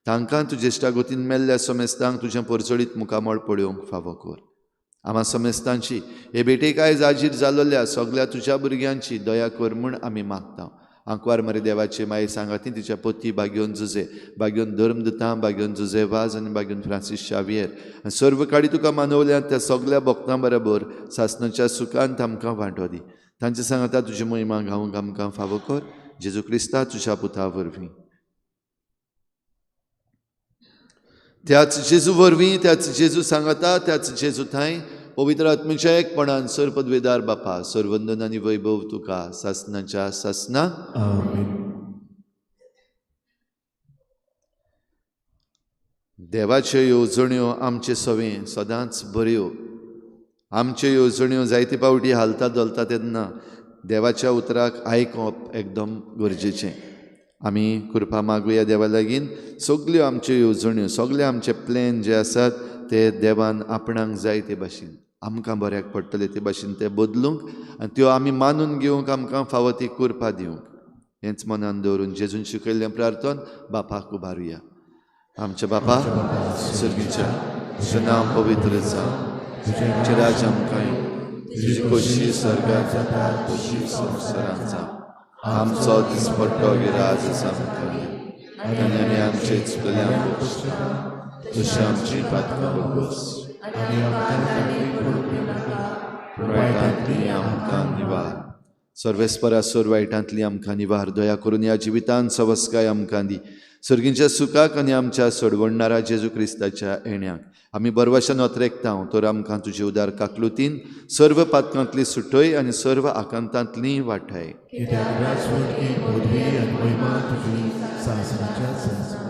तांकां तुजे इश्टागतीन मेल्ल्या समेस्तांक तुजें परजळीत मुखामळ पळोवंक फावो कर. आमा समेस्तांची हे भेटेक आयज हाजीर जाल्ल्या सगल्या तुज्या भुरग्यांची दया कर म्हूण आमी मागता. आंकवार मरे देवाचे माये सांगाती तिच्या पती बाग्योन जुजे, बाग्योन धर्मदुतां, बाग्योन जुजे वाज आनी बाग्योन फ्रांसीस शावियर आनी सर्व काडी तुका मानवल्या त्या सगल्या भक्तां बरोबर सासणाच्या सुखांत आमकां वांटो दी. तांचे सांगाता तुजी महिमा गावंक आमकां फावो कर. जेजू क्रिस्ता तुज्या पुता वरवीं. त्याच जेजू वरवीं, त्याच जेजू सांगाता, त्याच जेजू थांय पवित्र आत्म्याच्या एकपणान सर्वपदवेदार बापा, सर्वंदन आनी वैभव तुका सासणाच्या सासना. आमेन. देवाच्यो येवजण्यो आमचे सवें सदांच बऱ्यो. आमच्यो येवजण्यो जायते पावटी हालता धोलता तेन्ना देवाच्या उतराक आयकप एकदम गरजेचें. आमी कृपा मागुया देवा लागीं. सगल्यो आमच्यो येवजण्यो, सगळे आमचे प्लॅन जे आसात ते देवान आपणाक जाय ते भाशेन, आमकां बऱ्याक पडटले ते भाशेन ते बदलूंक आनी त्यो आमी मानून घेवंक आमकां फावो ती कृपा दिवंक. हेंच मनान दवरून जेजून शिकयल्लें प्रार्थन बापाक उबारुया. आमच्या बापा सर्गीच्या, तुजें नांव पवित्र जावं, तुजें राज्य आमकां येवं, तुजी खोशी स्वर्गांत जाता तशी संवसारांत जावं. आमचो दिसपट्टो गिराज आमकां दी आनी आमी आमचे चुकल्यांक भोगता तशी आमची पातकां भोगस आनी आमकां पडूंक दिनाका, पूण वायटांतली आमकां निवार. सर्वेस्परा, सोर वायटांतली आमकां निवार. दया करून ह्या जिवितान सवस्काय आमकां दी. सर्गींच्या सुखाक आनी आमच्या सोडवणणारा जेजू क्रिस्ताच्या येण्याक आमी बरवाशान अत्रेकता. तर आमकां तुजे उदार काकलुतीन सर्व पातकांतली सुटय आनी सर्व आकांतांतली वाठाय. कित्याक राजवटकी, पदवी आनी महिमा तुजी सासणाच्या सासणाक.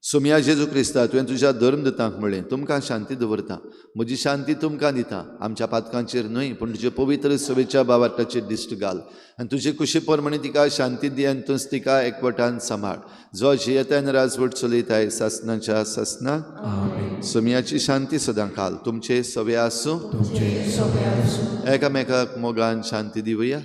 सोमया जेजू क्रिस्ता, तुवें तुज्या धर्मदुतांक म्हळें, तुमकां शांती दवरता, म्हजी शांती तुमकां दिता. आमच्या पातकांचेर न्हय पूण तुजे पवित्र सभेच्या बावाटाचेर दिश्ट घाल आनी तुजे कुशी प्रमाणे तिका शांती दी आनी तूंच तिका एकवटान सांबाळ. जो जियेता आनी राजवट चलयताय सासणाच्या सासणाक. सोमयाची शांती सदां काल तुमचे सवे आसूं. एकामेकाक मोगान शांती दिवया.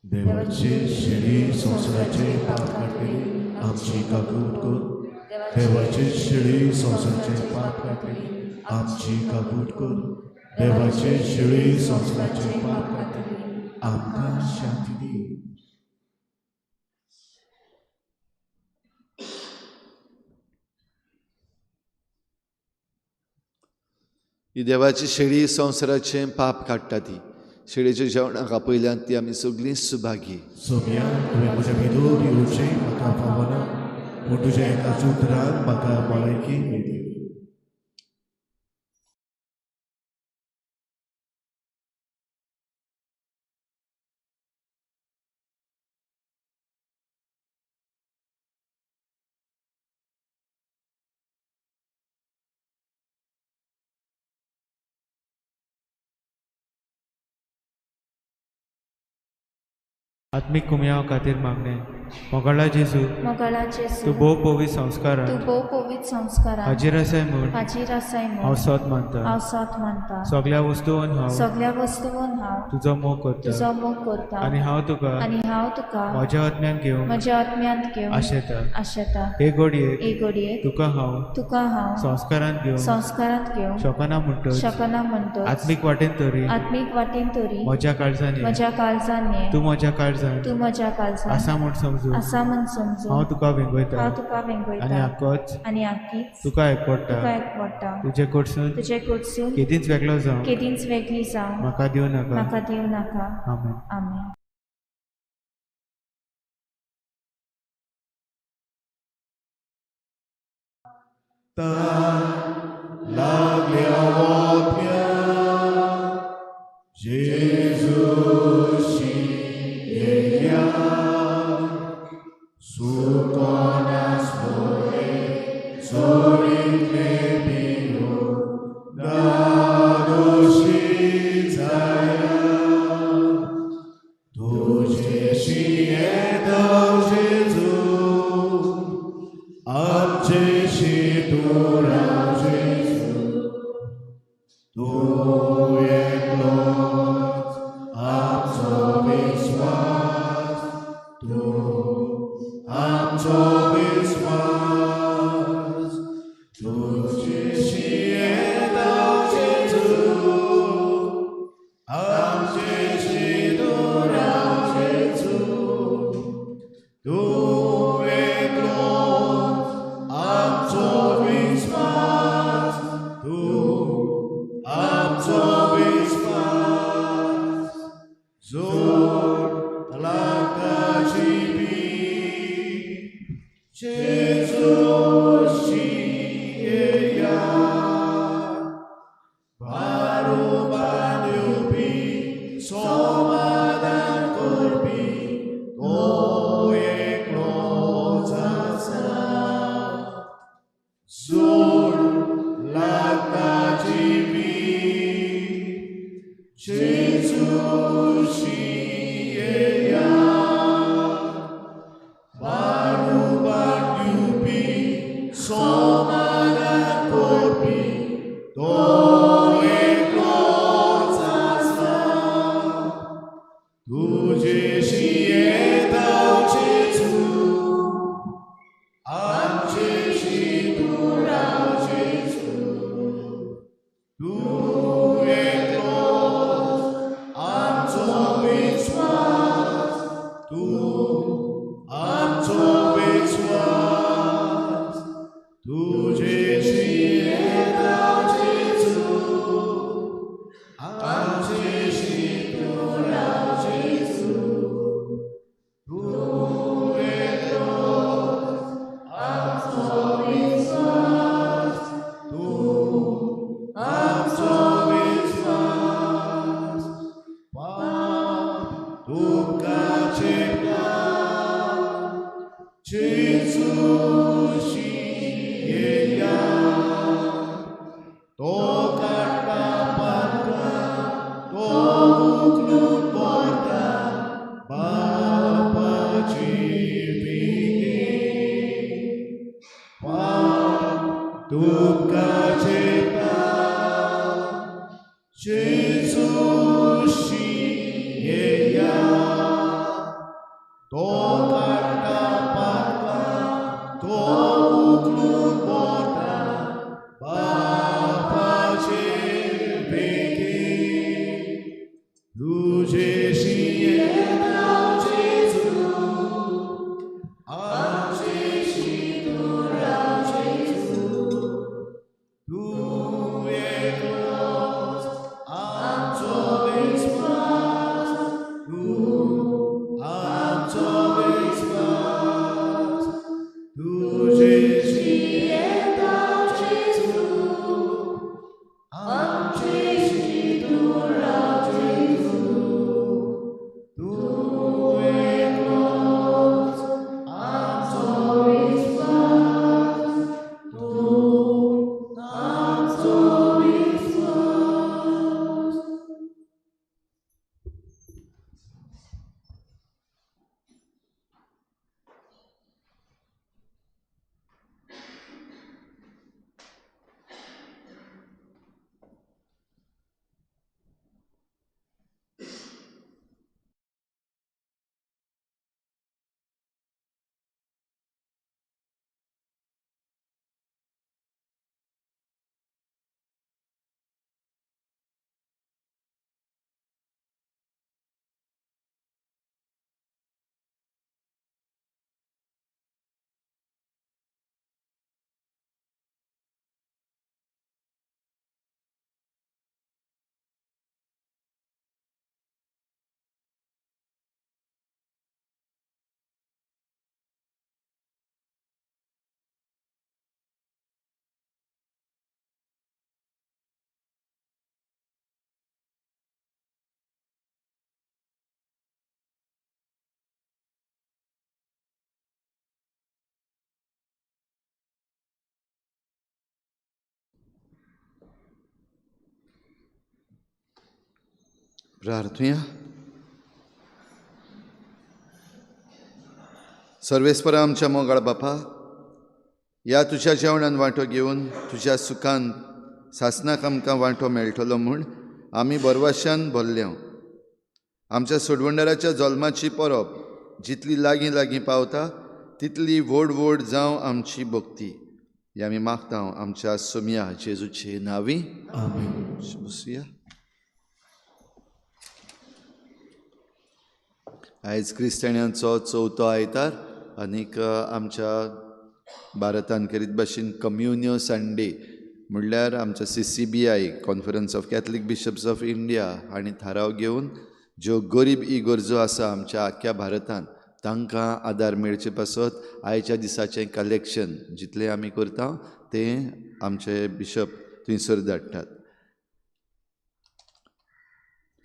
देवाची शिळी संवसाराचे पाप काडटली आमची काकूट कर. देवाची शिळी संवसाराचे पाप काडटली आमची काकूट कर. देवाची शिळी संवसाराचे पाप काडटली आमकां शांती दी. ही देवाची शेळी संवसाराचें पाप काडटा. ती शेळीच्या जेवणाक आपयल्यान ती आमी सगळीं सुभागी. सोम्या, तुवें म्हज्या भितर येवचें म्हाका फावना, पूण तुज्या एकाच उतरान म्हाका भलायकी मेळटली. आत्मीक कुमयाव खातीर मागणें. मोगाळा जेजू, तूं भोव पवित्र संस्कारांत हाजीर आसाय म्हूण हांव सत मानता. सगल्या वस्तून हांव तुजो मोग करता आनी हांव तुका म्हज्या आत्म्यान घेवंक आशेता. हे घडयेक तुका हांव संस्कारांत घेवंक शकना म्हणटच आत्मीक वाटेन तरी म्हज्या काळजान तूं म्हज्या काळजान आसा म्हूण समजून हांव तुका वेंगयता आनी आक्कोच तुका एकवटा. तुजे कडसून केदींच वेगळो जावं म्हाका दिवं नाका. आमेन. लागल्या. जोड लागता जिवी जेजूशी येया बारोबार दिवपी समाधान करपी तो एकलोच आसा. जोड लागता जिवी जेजूशी येया बारोबार दिवपी समाधान करपी तो एकलोच आसा. तुजेशी येता जेजू आमचेशी तूं राव जेजू तूं एकलोच आमचो विस्वास तूं आमचो विस्वास. तुजेशी येता जेजू आमचेशी तूं राव जेजू तूं एकलोच आमचो विस्वास तूं आमचो विस्वास. पाप तुमकां चेपता जेजूशी येया तो काडटा पातकां तो उखलून व्हरता बापाची विगे. पाप तुमकां चेपता जेजूशी येया तो काडटा पातकां तो उखलून व्हरता बापाचे बेगे. तुजेशी येता जेजू आमचेशी तूं राव जेजू तूं एकलोच आमचो विस्वास तूं आमचो विस्वास. तुजेशी येता जेजू आमचेशी तूं राव जेजू तूं एकलोच आमचो विस्वास तूं आमचो विस्वास. प्रार्थुया. सर्वेस्परा आमच्या मोगाळ बापा, ह्या तुज्या जेवणान वांटो घेवन तुज्या सुखान सासणाक आमकां वांटो मेळटलो म्हूण आमी बरवाशान भरले. आमच्या सोडवणदाराच्या जल्माची परब जितली लागीं लागीं पावता तितली व्हड व्हड जावं आमची भक्ती. ही आमी मागता आमच्या सोमया जेजूचे नांवी. आमेन. बसुया. आयज क्रिस्ताण्यांचो चवथो आयतार आनीक आमच्या भारतान करीत भाशेन कम्युनियो संडे म्हणल्यार आमच्या CCBI conference of Catholic bishops of India हांणी थाराव घेवन ज्यो गरीब इगर्जो आसा आमच्या आख्ख्या भारतांत तांकां आदार मेळचे पासत आयच्या दिसाचें कलेक्शन जितलें आमी करता तें आमचे बिशप थंयसर धाडटात.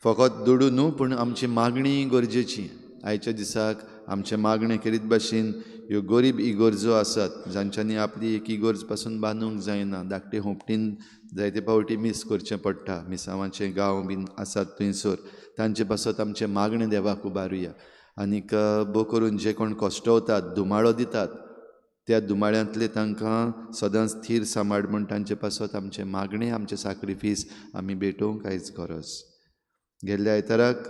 फकत दुडू न्हू पूण आमची मागणी गरजेची. आयच्या दिसाक आमचें मागणें केरीत भाशेन ह्यो गरीब इगर्जो आसात जांच्यांनी आपली एक इगर्ज पासून बांदूंक जायना, धाकटे होपटीन जायते फावटी मीस करचें पडटा, मिसांवाचे गांव बीन आसात थंयसर, तांचे पासत आमचें मागणें देवाक उबारुया. आनीक भोव करून जे कोण कश्टवतात, धुमाळो दितात, त्या धुमाळ्यांतले तांकां सदांच थीर सांबाळ म्हूण तांचे पासत आमचें मागणें, आमचें साक्रिफीस आमी भेटोवंक आयज गरज. गेल्ल्या आयताराक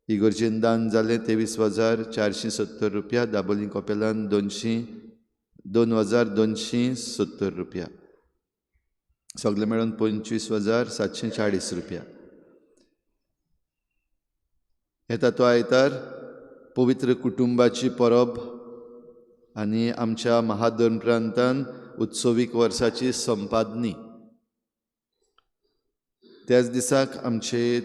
इगर्जेन दान जालें 23,470 रुपया, दाबोली कपेलान 2,270 रुपया, सगळे मेळून 25,740 रुपया. येता तो आयतार पवित्र कुटुंबाची परब आनी आमच्या महाधर्म प्रांतान उत्सवीक वर्साची संपादनी. त्याच दिसाक आमचे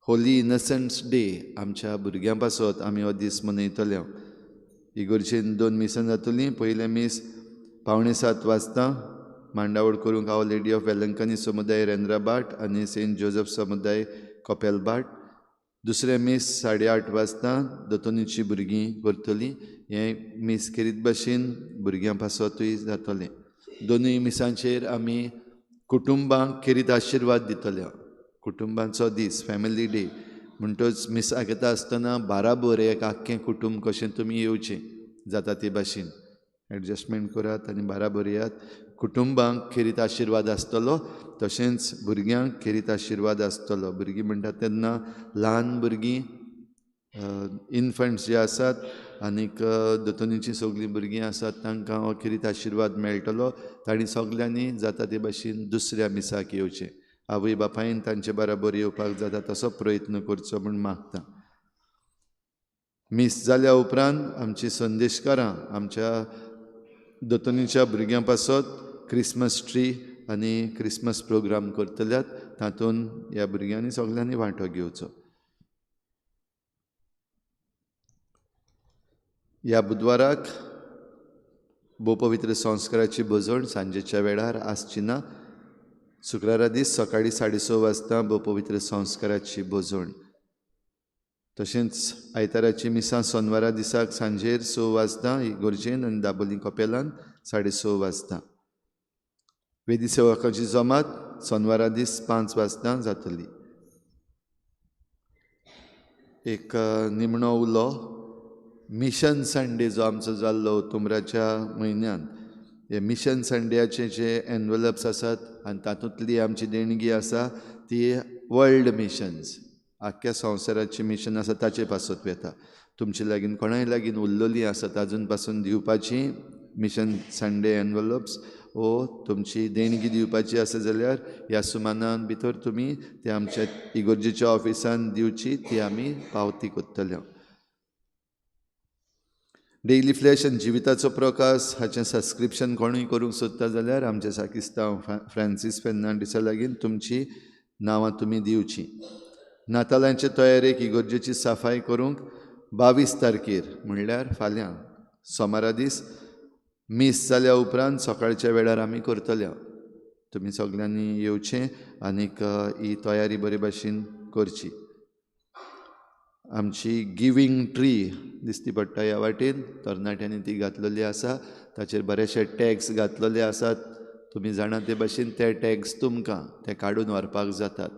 होली इनोसंट्स डे आमच्या भुरग्यां पासत आमी हो दीस मनयतले. इगर्जेन 2 मिसां जातलीं. पयलें मीस 6:45 वाजता मांडावळ करूंक our lady of Velankanni समुदाय रेंद्राबाट आनी सेंट जोजफ समुदाय कपेलबाट. दुसरें मीस 8:30 वाजता दोतोनीची भुरगीं करतलीं. हें मीस केरीत भाशेन भुरग्यां पासतूय जातलें. दोनूय मिसांचेर आमी कुटुंबांक खेरीत आशिर्वाद दितले. कुटुंबांचो दीस, फॅमिली डे म्हणटच मिसाक येता आसतना बाराबर एक आख्खें कुटुंब कशें तुमी येवचें जाता ते भाशेन एडजस्टमेंट करात आनी बाराबर येयात. कुटुंबांक खेरीत आशिर्वाद आसतलो, तशेंच भुरग्यांक खेरीत आशिर्वाद आसतलो. भुरगीं म्हणटात तेन्ना ल्हान भुरगीं, इन्फंट्स जे आसात आनीक दोतोनीचीं सगळीं भुरगीं आसात तांकां हो खेरीत आशिर्वाद मेळटलो. तांणी सगल्यांनी जाता ते भाशेन दुसऱ्या मिसाक येवचें, आवय बापायन तांचे बराबर येवपाक जाता तसो प्रयत्न करचो म्हूण मागता. मीस जाल्या उपरांत आमची संदेशकारां आमच्या दोतोनीच्या भुरग्यां पासत क्रिसमस ट्री आनी क्रिसमस प्रोग्राम करतल्यात, तातूंत ह्या भुरग्यांनी सगल्यांनी वांटो घेवचो. ह्या बुधवाराक भोवपवित्र संस्काराची भजण सांजेच्या वेळार आसची ना. शुक्रारा दीस सकाळीं 6:30 वाजता भोवपवित्र संस्काराची भजण. तशेंच आयताराची मिसां सोनवारा दिसाक सांजेर 6 वाजता इगर्जेन आनी दाबोली कपेलान 6:30 वाजता. वेदी सेवकाची जमात सोनवारा दीस 5 वाजता जातली. एक निमणो उलो, मिशन संडे जो आमचो जाल्लो उतुमराच्या म्हयन्यान, हे मिशन संड्याचे जे एनवलप्स आसात आनी तातूंतली आमची देणगी आसा ती वर्ल्ड मिशन्स, आख्ख्या संवसाराची मिशन आसा ताचे पासत वता. तुमचे लागीं कोणाय लागीं उरलेली आसात आजून पासून दिवपाची मिशन संडे एनवलप्स ओ तुमची देणगी दिवपाची आसा जाल्यार ह्या सुमानान भितर तुमी ते आमच्या इगर्जेच्या ऑफिसान दिवची, ती आमी पावती करतले. डेली फ्लॅश आनी जिविताचो प्रकाश हाचें सबस्क्रिप्शन कोणूय करूंक सोदता जाल्यार आमच्या साकिस्तांव फ्रांसीस फेर्नांडीसा लागीं तुमची नांवां तुमी दिवची. नातालांचे तयारेक इगर्जेची सफाय करूंक 22 तारखेर म्हणल्यार फाल्यां सोमारा दीस मीस जाल्या उपरांत सकाळच्या वेळार आमी करतले. तुमी सगल्यांनी येवचें आनीक ही तयारी बरे भाशेन करची. आमची गिवींग ट्री दिसती पडटा ह्या वाटेन, तरणाट्यांनी ती घातलेली आसा, ताचेर बरेचशे टॅक्स घातलेले आसात. तुमी जाणा ते भाशेन ते टॅक्स तुमकां ते काडून व्हरपाक जातात,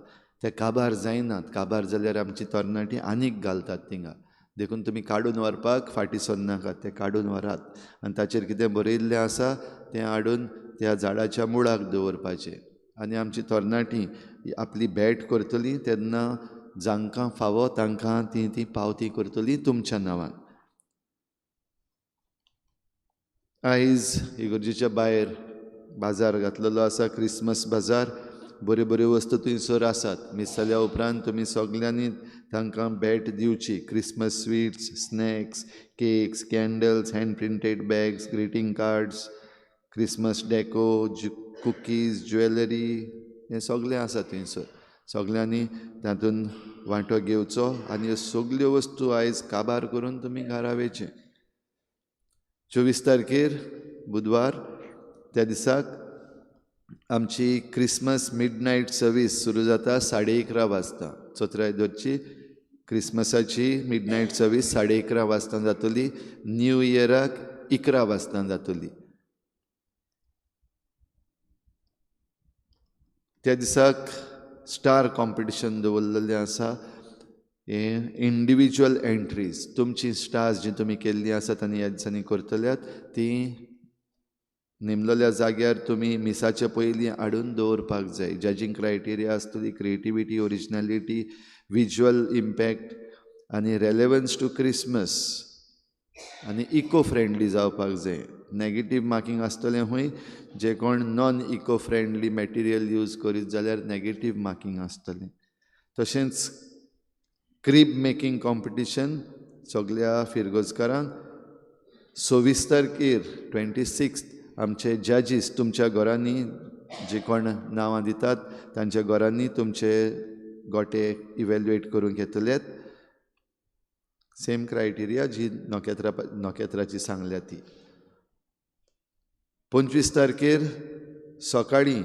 ते काबार जायनात. काबार जाल्यार आमची तरणाटी आनीक घालतात थिंगा, देखून तुमी काडून व्हरपाक फाटीं सरनाकात, ते काडून व्हरात आनी ताचेर कितें बरयिल्लें आसा तें हाडून त्या झाडाच्या मुळाक दवरपाचें. आनी आमची तरणाटी आपली भेट करतली तेन्ना जांकां फावो तांकां ती ती पावती करतली तुमच्या नांवान. आयज इगर्जेच्या भायर बाजार घातलेलो आसा, क्रिसमस बाजार. बऱ्यो बऱ्यो वस्तू थंयसर आसात. मीस जाल्या उपरांत तुमी सगल्यांनी तांकां भेट दिवची. Christmas sweets, snacks, cakes, candles, hand printed bags, greeting cards, Christmas deco, cookies, jewellery, हें सगळें आसा थंयसर. सगल्यांनी तातूंत वांटो घेवचो आनी ह्यो सगल्यो वस्तू आयज काबार करून तुमी घरा वयचें. 24 तारखेर बुधवार त्या दिसाक आमची क्रिसमस मिडनायट सर्वीस सुरू जाता 11:30 वाजता. चोत्राय दवरची क्रिसमसाची मिडनायट सर्वीस 11:30 वाजता जातली. न्यू इयराक 11 वाजता जातली. त्या दिसाक स्टार कॉम्पिटिशन दवरलेलें आसा. हें इंडिविज्युअल एंट्रीज तुमची स्टार्स जी तुमी केल्लीं आसात आनी ह्या दिसांनी करतल्यात ती नेमलेल्या जाग्यार तुमी मिसाचे पयलीं हाडून दवरपाक जाय. जजींग क्रायटेरिया आसतली क्रिएटिविटी, ओरिजिनलिटी, विज्युअल इम्पॅक्ट आनी रेलेवन्स टू क्रिसमस आनी इको फ्रेंडली जावपाक जाय. नेगेटीव मार्कींग आसतलें हूंय, जे कोण non eco friendly material use करीत जाल्यार नेगेटीव मार्कींग आसतलें. तशेंच क्रीब मेकींग कॉम्पिटिशन सगल्या फिरगोजकारांक 26 तारखेर 26 आमचे जजीस तुमच्या घरांनी जे कोण नांवां दितात तांच्या घरांनी तुमचे गोटे इवेल्युएट करूंक येतले. सेम क्रायटेरिया जी नखेत्राची सांगल्या ती. 25 तारखेर सकाळीं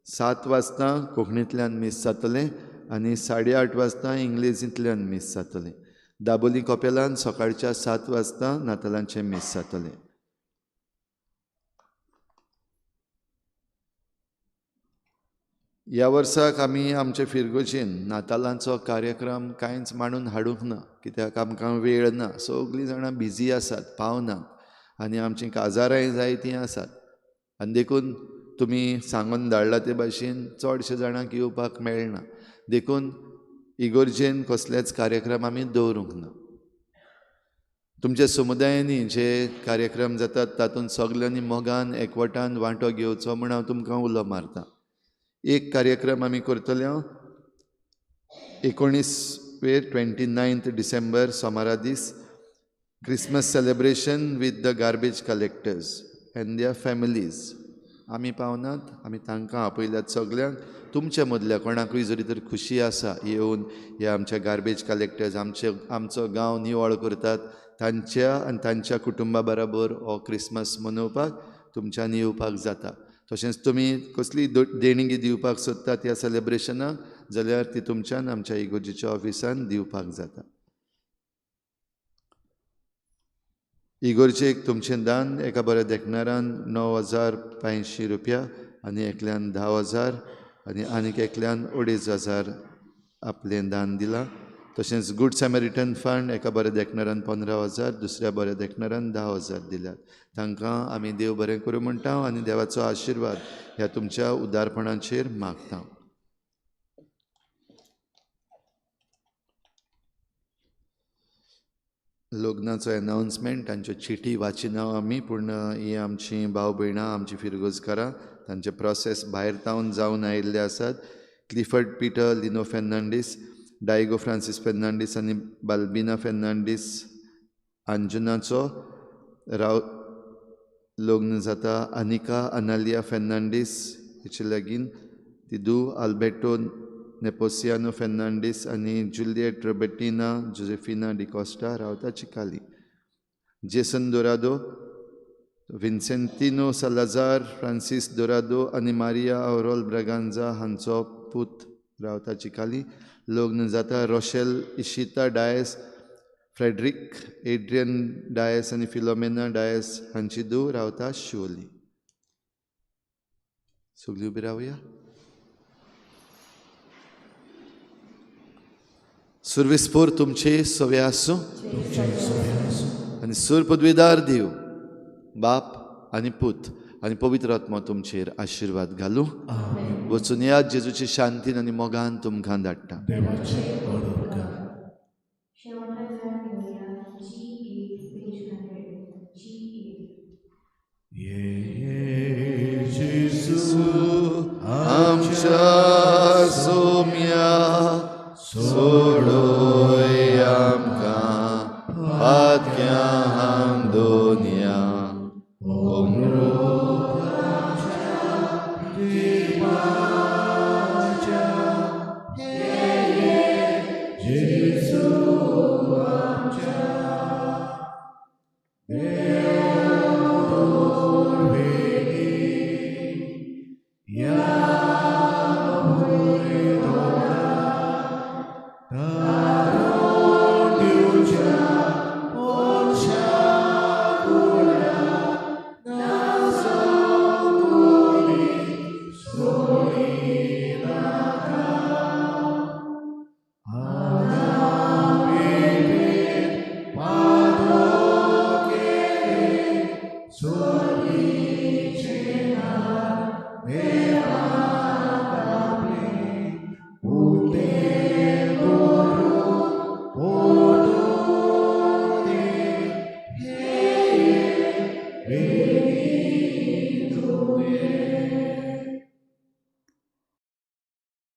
7 वाजता कोंकणींतल्यान मीस जातलें आनी 8:30 वाजता इंग्लेजींतल्यान मीस जातलें. दाबोली कपेलान सकाळच्या 7 वाजता नातालांचें मीस जातलें. ह्या वर्साक आमी आमचे फिरगोजेन नातालांचो कार्यक्रम कांयच मांडून हाडूंक ना, कित्याक आमकां वेळ ना. सगळीं जाणां बिजी आसात, पावनात आनी आमचीं काजारांय जायतीं आसात आनी देखून तुमी सांगून धाडला ते भाशेन चडशे जाणांक येवपाक मेळना. देखून इगोर्जेन कसलेच कार्यक्रम आमी दवरूंक ना. तुमच्या समुदायांनी जे कार्यक्रम जातात तातूंत सगल्यांनी मोगान एकवटान वांटो घेवचो म्हूण हांव तुमकां उलो मारतां. एक कार्यक्रम आमी करतले 19वेर 29 डिसेंबर सोमारा दीस Christmas celebration with the garbage collectors and their families. आमी पावनात, आमी तांकां आपयल्यात सगल्यांक. तुमच्या मदल्या कोणाकूय जरी तर खुशी आसा येवन ह्या आमच्या गार्बेज कलेक्टर्स आमचो गांव निवळ करतात तांच्या आनी तांच्या कुटुंबा बराबर हो क्रिसमस मनोवपाक तुमच्यान येवपाक जाता. तशेंच तुमी कसली देणगी दिवपाक सोदतात ह्या सेलेब्रेशनाक जाल्यार ती तुमच्यान आमच्या इगोर्जेच्या ऑफिसान दिवपाक जाता. इगोर्जेक तुमचें दान एका बऱ्या देखणारान 9,500 रुपया आनी एकल्यान 10,000 आनी आनीक एकल्यान 2,500 आपलें दान दिलां. तशेंच गुड सॅमेरिटन फंड एका बऱ्या देखणारान 15,000, दुसऱ्या बऱ्या देखणारान 10,000 दिल्यात. तांकां आमी देव बरें करूं म्हणटा आनी देवाचो आशिर्वाद ह्या तुमच्या उदारपणाचेर मागता. लग्नाचो एनावन्समेंट, तांच्यो चिटी वाचिना आमी, पूण ही आमची भाव भयणां आमची फिरगोजकारां तांचे प्रोसेस भायर तावन जावन आयिल्ले आसात. Clifford Peter Lino Fernandes, Diego Francis Fernandes आनी बाल्बिना फेर्नांडीस अंजुनाचो राव लग्न जाता. अनिका अनालिया फेर्नांडीस हिचें लगीन. तिदू आल्बेटो नेपोसियानो फेर्नांडीस आनी जुलियट रोबर्टिना जोजेफिना डिकॉस्टा रावता Chicalim. Jason Dorado, Vincentino Salazar, Francis Dorado आनी मारिया औरोल ब्रागांजा हांचो पूत रावता चिकाली. लग्न जाता. Rochelle Ishita Dias, Frederick Adrian Dias आनी फिलोमेना डायस हांची धूव रावता शिवोली. सगळीं उबी रावया. सुर्विसपूर तुमचे सवे आसूं आनी सूर पदवीदार देव बाप आनी पूत आनी पवित्र आत्मा तुमचेर आशिर्वाद घालूं. वचून याद जेजूची शांतीन आनी मोगान तुमकां धाडटा. आमच्या सोम्या सोम्या.